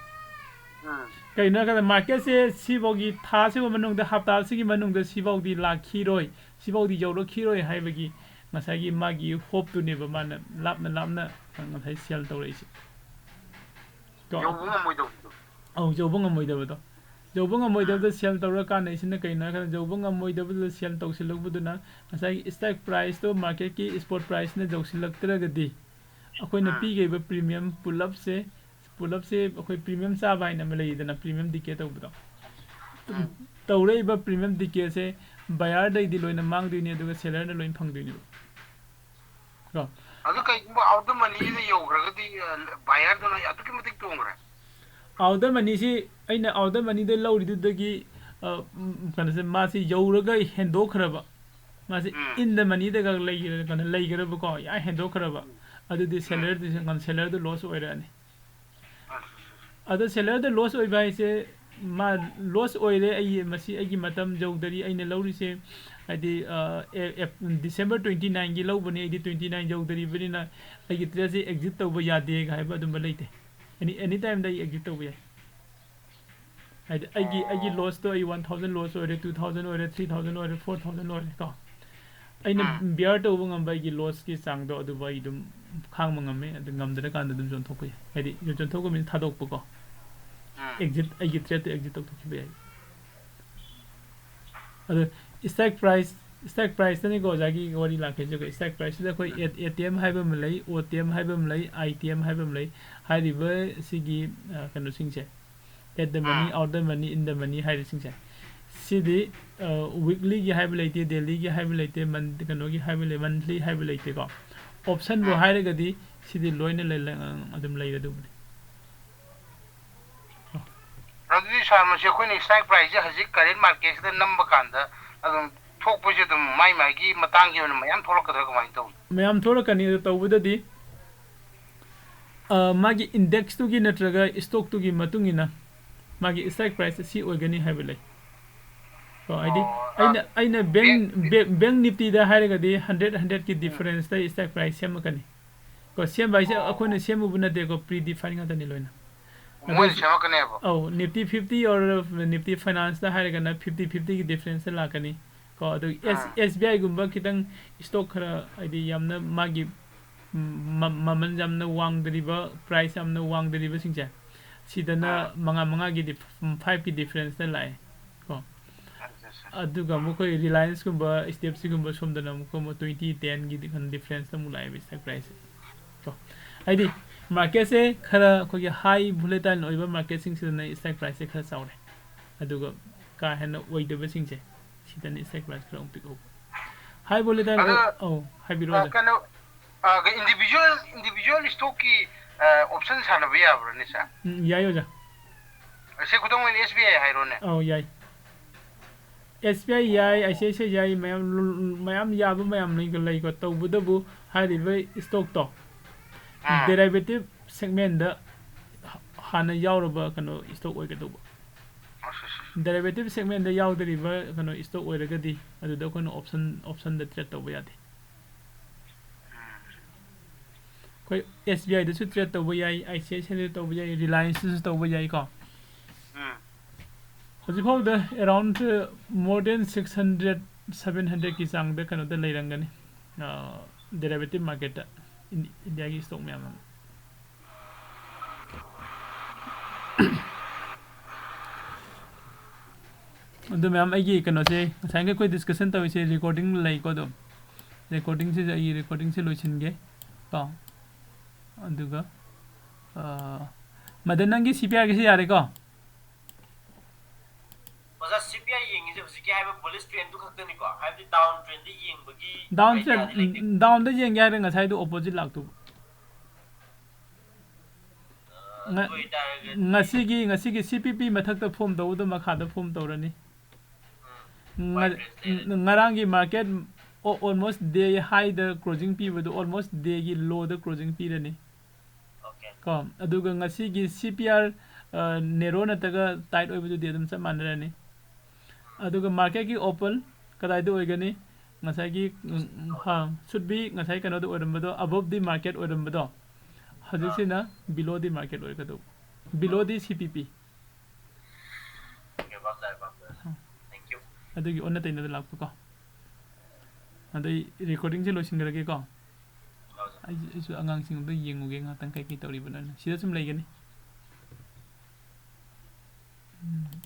ꯎꯝ ꯀꯩꯅꯣ ꯍꯥꯏꯔꯀꯥꯟꯗ, ꯃꯥꯔꯀꯦꯠꯁꯦ ꯁꯤꯐꯥꯎꯒꯤ, ꯊꯥꯁꯤꯒꯤ ꯃꯅꯨꯡꯗ, ꯍꯞꯇꯥꯁꯤꯒꯤ ꯃꯅꯨꯡꯗ ꯁꯤꯐꯥꯎꯗꯤ ꯂꯥꯛꯈꯤꯔꯣꯏ, ꯁꯤꯐꯥꯎꯗꯤ ꯌꯧꯔꯛꯈꯤꯔꯣꯏ ꯍꯥꯏꯕꯒꯤ ꯉꯁꯥꯏꯒꯤ ꯃꯥꯒꯤ ꯍꯣꯞꯇꯨꯅꯦꯕ ꯃꯥꯅ ꯂꯥꯞꯅ ꯂꯥꯞꯅ ꯉꯁꯥꯏ ꯁꯦꯜ ꯇꯧꯔꯛꯏꯁꯦ꯫ ꯀꯣ? ꯌꯧꯕ ꯉꯝꯃꯣꯏꯗꯧꯕꯗꯣ꯫ ꯑꯧ, ꯌꯧꯕ ꯉꯝꯃꯣꯏꯗꯕꯗꯣ꯫ ꯌꯧꯕ ꯎꯝ ꯉꯝꯃꯣꯏꯗꯕꯗ ꯁꯦꯜ ꯇꯧꯔ ꯀꯥꯟꯅꯩꯁꯤꯅ ꯀꯩꯅꯣ ꯍꯥꯏꯔꯀꯥꯟꯗ, ꯌꯧꯕ ꯉꯝꯃꯣꯏꯗꯕꯗꯨꯗ ꯁꯦꯜ ꯇꯧꯁꯤꯜꯂꯨꯕꯗꯨꯅ ꯉꯁꯥꯏꯒꯤ stock priceꯇꯣ ꯃꯥꯔꯀꯦꯠꯀꯤ spot priceꯅ ꯌꯧꯁꯤꯜꯂꯛꯇ꯭ꯔꯒꯗꯤ, ꯑꯩꯈꯣꯏꯅ ꯎꯝ ꯄꯤꯈꯤꯕ premium ꯄꯨꯂꯞꯁꯦ, ꯄꯨꯂꯞꯁꯦ ꯑꯩꯈꯣꯏ premium ꯆꯥꯕ ꯍꯥꯏꯅ ꯑꯃ ꯂꯩꯗꯅ, premium decay ꯇꯧꯕꯗꯣ꯫ ꯎꯝ ꯇꯧꯔꯛꯏꯕ premium decaysꯦ buyerꯗꯩꯗꯤ ꯂꯣꯏꯅ ꯃꯥꯡꯗꯣꯏꯅꯤ, ꯑꯗꯨꯒ sellerꯅ ꯂꯣꯏꯅ ꯐꯪꯗꯣꯏꯅꯦꯕ꯫ ꯀꯣ? ꯑꯗꯨ ꯀꯩꯒꯨꯝꯕ out of the moneyꯗ ꯌꯧꯈ꯭ꯔꯒꯗꯤ, ꯑ, buyerꯗꯨꯅ ꯑꯗꯨꯛꯀꯤ ꯃꯇꯤꯛ ꯇꯣꯡꯈ꯭ꯔꯦ꯫ Out of the moneyꯁꯤ ꯑꯩꯅ out of the moneyꯗ ꯂꯧꯔꯤꯗꯨꯗꯒꯤ, ꯑ, ꯎꯝ, ꯀꯩꯅꯣꯁꯦ, ꯃꯥꯁꯤ ꯌꯧꯔꯒ ꯍꯦꯟꯗꯣꯛꯈ꯭ꯔꯕ, ꯃꯥꯁꯤ ꯎꯝ in the moneyꯗꯒ ꯂꯩꯈ꯭ꯔꯦ, ꯀꯩꯅꯣ, ꯂꯩꯈ꯭ꯔꯕꯀꯣ, ꯌꯥꯝ ꯍꯦꯟꯗꯣꯛꯈ꯭ꯔꯕ, ꯎꯝ ꯑꯗꯨꯗꯤ ꯎꯝ sellerꯗꯨꯁꯨ, sellerꯗꯨ loss ꯑꯣꯏꯔꯛꯑꯅꯤ꯫ ꯑꯁ, ꯑꯁ, ꯑꯁ꯫ ꯑꯗꯣ sellerꯗ loss ꯑꯣꯏꯕ ꯍꯥꯏꯁꯦ, ꯃꯥ loss ꯑꯣꯏꯔꯦ, ꯑꯩ ꯃꯁꯤ ꯑꯩꯒꯤ ꯃꯇꯝ ꯌꯧꯗꯔꯤ, ꯑꯩꯅ ꯂꯧꯔꯤꯁꯦ ꯍꯥꯏꯗꯤ, ꯑ, ꯑꯦ-, ꯑꯦꯞ-, December twenty nineꯒꯤ ꯂꯧꯕꯅꯤ, ꯑꯩꯗꯤ twenty nine ꯌꯧꯗꯔꯤꯕꯅꯤꯅ ꯑꯩꯒꯤ tradeꯁꯦ exit ꯇꯧꯕ ꯌꯥꯗꯦꯒ ꯍꯥꯏꯕ ꯑꯗꯨꯝꯕ ꯂꯩꯇꯦ꯫ ꯑꯦꯅꯤ ꯑꯦꯅꯤ ꯇꯥꯏꯝꯗ ꯑꯩ ꯑꯦꯛꯖꯤꯠ ꯇꯧꯕ ꯌꯥꯏ꯫ ꯍꯥꯏꯗꯤ ꯑꯩꯒꯤ ꯑꯩꯒꯤ ꯂꯣꯁꯇꯣ ꯑꯩ ꯋꯥꯟ ꯊꯥꯎꯖꯟ ꯂꯣꯁ ꯑꯣꯏꯔꯦ, ꯇꯨ ꯊꯥꯎꯖꯟ ꯑꯣꯏꯔꯦ, ꯊ꯭ꯔꯤ ꯊꯥꯎꯖꯟ ꯑꯣꯏꯔꯦ, ꯐꯣꯔ ꯊꯥꯎꯖꯟ ꯑꯣꯏꯔꯦ ꯀꯣ꯫ ꯑꯩꯅ ꯕꯤꯌꯥꯔ ꯇꯧꯕ ꯉꯝꯕ ꯑꯩꯒꯤ ꯂꯣꯁꯀꯤ ꯆꯥꯡꯗꯣ ꯑꯗꯨꯕꯨ ꯑꯩ ꯑꯗꯨꯝ ꯈꯥꯡꯕ ꯉꯝꯃꯦ꯫ ꯑꯗꯨ ꯉꯝꯗ꯭ꯔꯀꯥꯟꯗ ꯑꯗꯨꯝ ꯌꯣꯟꯊꯣꯛꯄ ꯌꯥꯏ꯫ ꯍꯥꯏꯗꯤ ꯌꯣꯟꯊꯣꯛꯄ ꯃꯤꯟꯁ ꯊꯥꯗꯣꯛꯄꯀꯣ꯫ ꯑꯦꯛꯖꯤꯠ ꯑꯩꯒꯤ ꯇ꯭ꯔꯦꯠꯇꯣ ꯑꯦꯛꯖꯤꯠ ꯇꯧꯊꯣꯛꯈꯤꯕ ꯌꯥꯏ꯫ ꯑꯗꯣ ꯏꯁꯇ꯭ꯔꯥꯏꯛ ꯄ꯭ꯔꯥꯏꯁ ꯏꯁꯇ꯭ꯔꯥꯏꯛ ꯄ꯭ꯔꯥꯏꯁꯇꯅꯤꯀꯣ ꯑꯣꯖꯥꯒꯤ ꯋꯥꯔꯤ ꯂꯥꯛꯀꯦꯁꯦ꯫ ꯏꯁꯇ꯭ꯔꯥꯏꯛ ꯄ꯭ꯔꯥꯏꯁꯁꯤꯗ ꯑꯩꯈꯣꯏ ꯑꯦ ꯇꯤ ꯑꯦꯝ ꯍꯥꯏꯕ ꯑꯃ ꯂꯩ, ꯑꯣ ꯇꯤ ꯑꯦꯝ ꯍꯥꯏꯕ ꯑꯃ ꯂꯩ, ꯑꯥꯏ ꯇꯤ ꯑꯦꯝ ꯍꯥꯏꯕ ꯑꯃ ꯂꯩ꯫ ꯍꯥꯏꯔꯤꯕ ꯁꯤꯒꯤ ꯀꯩꯅꯣꯁꯤꯡꯁꯦ, at the money, out the money, in the money ꯍꯥꯏꯔꯤꯁꯤꯡꯁꯦ, ꯁꯤꯗꯤ ꯋꯤꯛꯂꯤꯒꯤ ꯍꯥꯏꯕ ꯂꯩꯇꯦ, ꯗꯦꯂꯤꯒꯤ ꯍꯥꯏꯕ ꯂꯩꯇꯦ, ꯀꯩꯅꯣꯒꯤ ꯍꯥꯏꯕ ꯂꯩ, ꯃꯟꯊꯂꯤ ꯍꯥꯏꯕ ꯂꯩꯇꯦꯀꯣ꯫ ꯑꯣꯞꯁꯟꯕꯨ ꯍꯥꯏꯔꯒꯗꯤ ꯁꯤꯗꯤ ꯂꯣꯏꯅ ꯑꯗꯨꯝ ꯂꯩꯔꯗꯧꯕꯅꯤ꯫ ꯑꯗꯨꯗꯤ ꯁꯥꯔ, ꯃꯁꯤ ꯑꯩꯈꯣꯏꯅ ꯏꯁꯇ꯭ꯔꯥꯏꯛ ꯄ꯭ꯔꯥꯏꯁꯁꯦ ꯍꯧꯖꯤꯛ ꯀꯔꯦꯟ ꯃꯥꯔꯀꯦꯠꯁꯤꯗ ꯅꯝꯕ ꯀꯥꯟꯗ ꯑꯗꯨꯝ ꯊꯣꯛꯄꯁꯦ ꯑꯗꯨꯝ ꯃꯥꯏ ꯃꯥꯏꯒꯤ ꯃꯇꯥꯡꯒꯤ ꯑꯣꯏꯅ ꯃꯌꯥꯝ ꯊꯣꯛꯂꯛꯀꯗ꯭ꯔꯥ ꯀꯃꯥꯏꯅ ꯇꯧꯅꯤ? ꯃꯌꯥꯝ ꯊꯣꯛꯂꯛꯀꯅꯤ꯫ ꯑꯗꯨ ꯇꯧꯕꯗꯗꯤ ꯃꯥꯒꯤ ꯏꯟꯗꯦꯛꯁꯇꯨꯒꯤ ꯅꯠꯇ꯭ꯔꯒ ꯏꯁꯇꯣꯛꯇꯨꯒꯤ ꯃꯇꯨꯡ ꯏꯟꯅ ꯃꯥꯒꯤ ꯏꯁꯇ꯭ꯔꯥꯏꯛ ꯄ꯭ꯔꯥꯏꯁ ꯑꯁꯤ ꯑꯣꯏꯒꯅꯤ ꯍꯥꯏꯕ ꯂꯩ꯫ ꯀꯣ ꯍꯥꯏꯗꯤ ꯑꯩꯅ ꯑꯩꯅ ꯕꯦꯡ ꯕꯦꯡ ꯅꯤꯐꯇꯤꯗ ꯍꯥꯏꯔꯒꯗꯤ ꯍꯟꯗ꯭ꯔꯦꯠ ꯍꯟꯗ꯭ꯔꯦꯠꯀꯤ ꯗꯤꯐꯔꯦꯟꯁꯇ ꯏꯁꯇ꯭ꯔꯥꯏꯛ ꯄ꯭ꯔꯥꯏꯁ ꯁꯦꯝꯃꯛꯀꯅꯤ꯫ ꯀꯣ ꯁꯦꯝꯕ ꯍꯥꯏꯁꯦ ꯑꯩꯈꯣꯏꯅ ꯁꯦꯝꯃꯨꯕ ꯅꯠꯇꯦꯀꯣ, ꯄ꯭ꯔꯤ ꯗꯤꯐꯥꯏꯟ ꯉꯥꯛꯇꯅꯤ ꯂꯣꯏꯅ꯫ ꯃꯣꯏꯅ ꯁꯦꯝꯃꯛꯀꯅꯦꯕ꯫ ꯑꯧ, ꯅꯤꯐꯇꯤ ꯐꯤꯐꯇꯤ ꯑꯣꯔ ꯅꯤꯐꯇꯤ ꯐꯥꯏꯅꯥꯟꯁꯇ ꯍꯥꯏꯔꯒꯅ ꯐꯤꯐꯇꯤ ꯐꯤꯐꯇꯤꯒꯤ ꯗꯤꯐ꯭ꯔꯦꯟꯁꯇ ꯂꯥꯛꯀꯅꯤ꯫ ꯀꯣ ꯑꯗꯨꯒ ꯑꯦꯁ ꯑꯦꯁ ꯕꯤ ꯑꯥꯏꯒꯨꯝꯕ ꯈꯤꯇꯪ ꯏꯁꯇꯣꯛ ꯈꯔ ꯍꯥꯏꯗꯤ ꯌꯥꯝꯅ ꯃꯥꯒꯤ ꯃꯃꯜ ꯌꯥꯝꯅ ꯋꯥꯡꯗꯔꯤꯕ, ꯄ꯭ꯔꯥꯏꯁ ꯌꯥꯝꯅ ꯋꯥꯡꯗꯔꯤꯕꯁꯤꯡꯁꯦ, ꯁꯤꯗꯅ ꯃꯉꯥ ꯃꯉꯥꯒꯤ ꯐꯥꯏꯚꯀꯤ ꯗꯤꯐ꯭ꯔꯦꯟꯁꯇ ꯂꯥꯛꯑꯦ꯫ ꯀꯣ ꯑꯗꯨꯒ ꯑꯃꯨꯛ ꯑꯩꯈꯣꯏ ꯔꯤꯂꯥꯏꯟꯁꯀꯨꯝꯕ, ꯑꯩꯆ ꯗꯤ ꯑꯦꯐ ꯁꯤꯒꯨꯝꯕ ꯁꯣꯝꯗꯅ ꯑꯃꯨꯛ ꯑꯃꯨꯛ ꯇ꯭ꯋꯦꯟꯇꯤ ꯇꯦꯟꯒꯤ ꯗꯤꯐ꯭ꯔꯦꯟꯁꯇ ꯑꯃꯨꯛ ꯂꯥꯛꯑꯦꯕ ꯏꯁꯇ꯭ꯔꯥꯏꯛ ꯄ꯭ꯔꯥꯏꯁꯁꯦ꯫ ꯀꯣ ꯍꯥꯏꯗꯤ ꯃꯥꯔꯀꯦꯠꯁꯦ ꯈꯔ ꯑꯩꯈꯣꯏꯒꯤ ꯍꯥꯏ ꯚꯣꯂꯦꯇꯥꯏꯜ ꯑꯣꯏꯕ ꯃꯥꯔꯀꯦꯠꯁꯤꯡꯁꯤꯗꯅ ꯏꯁꯇ꯭ꯔꯥꯏꯛ ꯄ꯭ꯔꯥꯏꯁꯁꯦ ꯈꯔ ꯆꯥꯎꯔꯦ, ꯑꯗꯨꯒ ꯀꯥ ꯍꯦꯟꯅ ꯑꯣꯏꯗꯕꯁꯤꯡꯁꯦ ꯁꯤꯗꯅ ꯏꯁꯇ꯭ꯔꯥꯏꯛ ꯄ꯭ꯔꯥꯏꯁ ꯈꯔ ꯑꯃꯨꯛ ꯄꯤꯛꯍꯧꯕ꯫ ꯍꯥꯏ ꯚꯣꯂꯦꯇꯥꯏꯜ ꯑꯣꯏ-, ꯑꯧ, ꯍꯥꯏꯕꯤꯔꯛꯑꯣ ꯑꯣꯖꯥ꯫ ꯀꯩꯅꯣ, ꯏꯟꯗꯤꯚꯤꯖꯨꯋꯦꯜ ꯏꯟꯗꯤꯚꯤꯖꯨꯋꯦꯜ ꯏꯁꯇꯣꯛꯀꯤ ꯑꯣꯞꯁꯟ ꯁꯥꯟꯅꯕ ꯌꯥꯕ꯭ꯔꯥꯅꯦ ꯁꯥꯔ? ꯎꯝ, ꯌꯥꯏ ꯑꯣꯖꯥ꯫ ꯑꯁꯤ ꯈꯨꯗꯝ ꯑꯣꯏꯅ ꯑꯦꯁ ꯕꯤ ꯑꯥꯏ ꯍꯥꯏꯔꯣꯅꯦ꯫ ꯑꯧ, ꯌꯥꯏ꯫ ꯑꯦꯁ ꯕꯤ ꯑꯥꯏ ꯌꯥꯏ, I C I C I ꯌꯥꯏ, ꯃꯌꯥꯝ ꯃꯌꯥꯝ ꯌꯥꯕ ꯃꯌꯥꯝ ꯂꯩꯀꯣ, ꯂꯩꯀꯣ꯫ ꯇꯧꯕꯇꯕꯨ ꯍꯥꯏꯔꯤꯕ ꯏꯁꯇꯣꯛꯇꯣ ꯗꯦꯔꯥꯏꯚꯦꯇꯤꯞ ꯁꯦꯒꯃꯦꯟꯗ ꯍꯥꯟꯅ ꯌꯥꯎꯔꯕ ꯀꯩꯅꯣ ꯏꯁꯇꯣꯛ ꯑꯣꯏꯒꯗꯧꯕ꯫ ꯗꯦꯔꯥꯏꯚꯦꯇꯤꯞ ꯁꯦꯒꯃꯦꯟꯗ ꯌꯥꯎꯗꯔꯤꯕ ꯀꯩꯅꯣ ꯏꯁꯇꯣꯛ ꯑꯣꯏꯔꯒꯗꯤ ꯑꯗꯨꯗ ꯑꯩꯈꯣꯏꯅ ꯑꯣꯞꯁꯟ ꯑꯣꯞꯁꯟꯗ ꯇ꯭ꯔꯦꯠ ꯇꯧꯕ ꯌꯥꯗꯦ꯫ ꯑꯩꯈꯣꯏ ꯑꯦꯁ ꯕꯤ ꯑꯥꯏꯗꯁꯨ ꯇ꯭ꯔꯦꯠ ꯇꯧꯕ ꯌꯥꯏ, ꯑꯥꯏ ꯁꯤ ꯑꯥꯏ ꯁꯤ ꯑꯥꯏꯗꯁꯨ ꯇꯧꯕ ꯌꯥꯏ, ꯔꯤꯂꯥꯌꯟꯁꯇꯁꯨ ꯇꯧꯕ ꯌꯥꯏꯀꯣ꯫ ꯎꯝ꯫ ꯍꯧꯖꯤꯛꯐꯥꯎꯗ around more than six hundred seven ꯍꯟꯗ꯭ꯔꯦꯠꯀꯤ ꯆꯥꯡꯗ ꯀꯩꯅꯣꯗ ꯂꯩꯔꯝꯒꯅꯤ, ꯗꯦꯔꯤꯚꯦꯇꯤꯚ ꯃꯥꯔꯀꯦꯠꯇ, ꯏꯟꯗꯤꯌꯥꯒꯤ ꯏꯁꯇꯣꯛ ꯃꯌꯥꯝ ꯑꯃ꯫ ꯑꯗꯨ ꯃꯌꯥꯝ, ꯑꯩꯒꯤ ꯀꯩꯅꯣꯁꯦ, ꯉꯁꯥꯏꯒꯤ ꯑꯩꯈꯣꯏ ꯗꯤꯁꯀꯁꯟ ꯇꯧꯔꯤꯁꯦ ꯔꯦꯀꯣꯔꯗꯤꯡ ꯂꯩꯀꯣ꯫ ꯑꯗꯨꯝ ꯔꯦꯀꯣꯔꯗꯤꯡꯁꯤꯗ ꯑꯩꯒꯤ ꯔꯦꯀꯣꯔꯗꯤꯡꯁꯦ ꯂꯣꯏꯁꯤꯟꯒꯦ ꯀꯣ꯫ ꯑꯗꯨꯒ, ꯑ, ꯃꯗꯟ, ꯅꯪꯒꯤ ꯁꯤ ꯄꯤ ꯑꯥꯔꯒꯤꯁꯤ ꯌꯥꯔꯦꯀꯣ? ꯑꯣꯖꯥ, ꯁꯤ ꯄꯤ ꯑꯥꯔ ꯌꯦꯡꯉꯤꯁꯦ ꯍꯧꯖꯤꯛꯀꯤ ꯍꯥꯏꯕ ꯕꯨꯂꯤꯁ ꯇ꯭ꯔꯦꯟꯗꯨ ꯈꯛꯇꯅꯤꯀꯣ? ꯍꯥꯏꯕꯗꯤ ꯗꯥꯎꯟ ꯇ꯭ꯔꯦꯟꯗ ꯌꯦꯡꯕꯒꯤ ꯗꯥꯎꯟ ꯑꯥꯏꯗꯤꯌꯥꯗꯤ ꯂꯩꯇꯦ꯫ ꯗꯥꯎꯟꯗ ꯌꯦꯡꯒꯦ ꯍꯥꯏꯔꯦ, ꯉꯁꯥꯏꯗꯣ ꯑꯣꯄꯣꯖꯤꯠ ꯂꯥꯛꯇꯧꯕ꯫ ꯑꯗꯨ ꯑꯣꯏꯇꯥꯔꯒꯗꯤ ꯉꯁꯤꯒꯤ, ꯉꯁꯤꯒꯤ ꯁꯤ ꯄꯤ ꯄꯤ ꯃꯊꯛꯇ ꯐꯣꯝ ꯇꯧꯕꯗꯣ ꯃꯈꯥꯗ ꯐꯣꯝ ꯇꯧꯔꯅꯤ꯫ ꯎꯝ, ꯉ-, price range ꯂꯩꯔꯦ꯫ ꯉꯔꯥꯡꯒꯤ ꯃꯥꯔꯀꯦꯠ ꯑꯣꯜꯃꯣꯁ ꯗꯦ ꯍꯥꯏꯗ ꯀ꯭ꯂꯣꯖꯤꯡ ꯄꯤꯕꯗꯣ ꯑꯣꯜꯃꯣꯁ ꯗꯦꯒꯤ ꯂꯣꯗ ꯀ꯭ꯂꯣꯖꯤꯡ ꯄꯤꯔꯅꯤ꯫ ꯑꯣꯀꯦ꯫ ꯀꯣ, ꯑꯗꯨꯒ ꯉꯁꯤꯒꯤ ꯁꯤ ꯄꯤ ꯑꯥꯔ ꯅꯦꯔꯣ ꯅꯠꯇ꯭ꯔꯒ ꯇꯥꯏꯠ ꯑꯣꯏꯕꯗꯨꯗꯤ ꯑꯗꯨꯝ ꯆꯞ ꯃꯥꯟꯅꯔꯅꯤ꯫ ꯑꯗꯨꯒ ꯃꯥꯔꯀꯦꯠꯀꯤ ꯑꯣꯄꯟ ꯀꯗꯥꯏꯗ ꯑꯣꯏꯒꯅꯤ? ꯉꯁꯥꯏꯒꯤ, ꯎꯝ, ꯍꯥ, ꯁꯨꯠ ꯕꯤ ꯉꯁꯥꯏ ꯀꯩꯅꯣꯗ ꯑꯣꯏꯔꯝꯕꯗꯣ, ꯑꯕꯞ ꯗꯤ ꯃꯥꯔꯀꯦꯠ ꯑꯣꯏꯔꯝꯕꯗꯣ, ꯍꯧꯖꯤꯛꯁꯤꯅ ꯕꯤꯂꯣ ꯗꯤ ꯃꯥꯔꯀꯦꯠ ꯑꯣꯏꯒꯗꯧꯕ, ꯕꯤꯂꯣ ꯗꯤ ꯁꯤ ꯄꯤ ꯄꯤ꯫ ꯑꯣꯀꯦ, ꯚꯥꯞ ꯇꯥꯔꯦ, ꯚꯥꯞ ꯇꯥꯔꯦ꯫ Thank you꯫ ꯑꯗꯨꯒꯤ ꯑꯣꯟꯅ ꯇꯩꯅꯗ ꯂꯥꯛꯄꯀꯣ꯫ ꯑꯗꯩ ꯔꯦꯀꯣꯔꯗꯤꯡꯁꯦ ꯂꯣꯏꯁꯤꯟꯈ꯭ꯔꯒꯦꯀꯣ꯫ ꯑꯩꯁꯨ, ꯑꯩꯁꯨ ꯑꯉꯥꯡꯁꯤꯡ ꯑꯝꯇ ꯌꯦꯡꯉꯨꯒꯦ ꯉꯥꯛꯇꯪ ꯀꯩꯀꯩ ꯇꯧꯔꯤꯕꯅꯣꯅ꯫ ꯁꯤꯗ ꯁꯨꯝ ꯂꯩꯒꯅꯤ꯫ ꯎꯝ꯫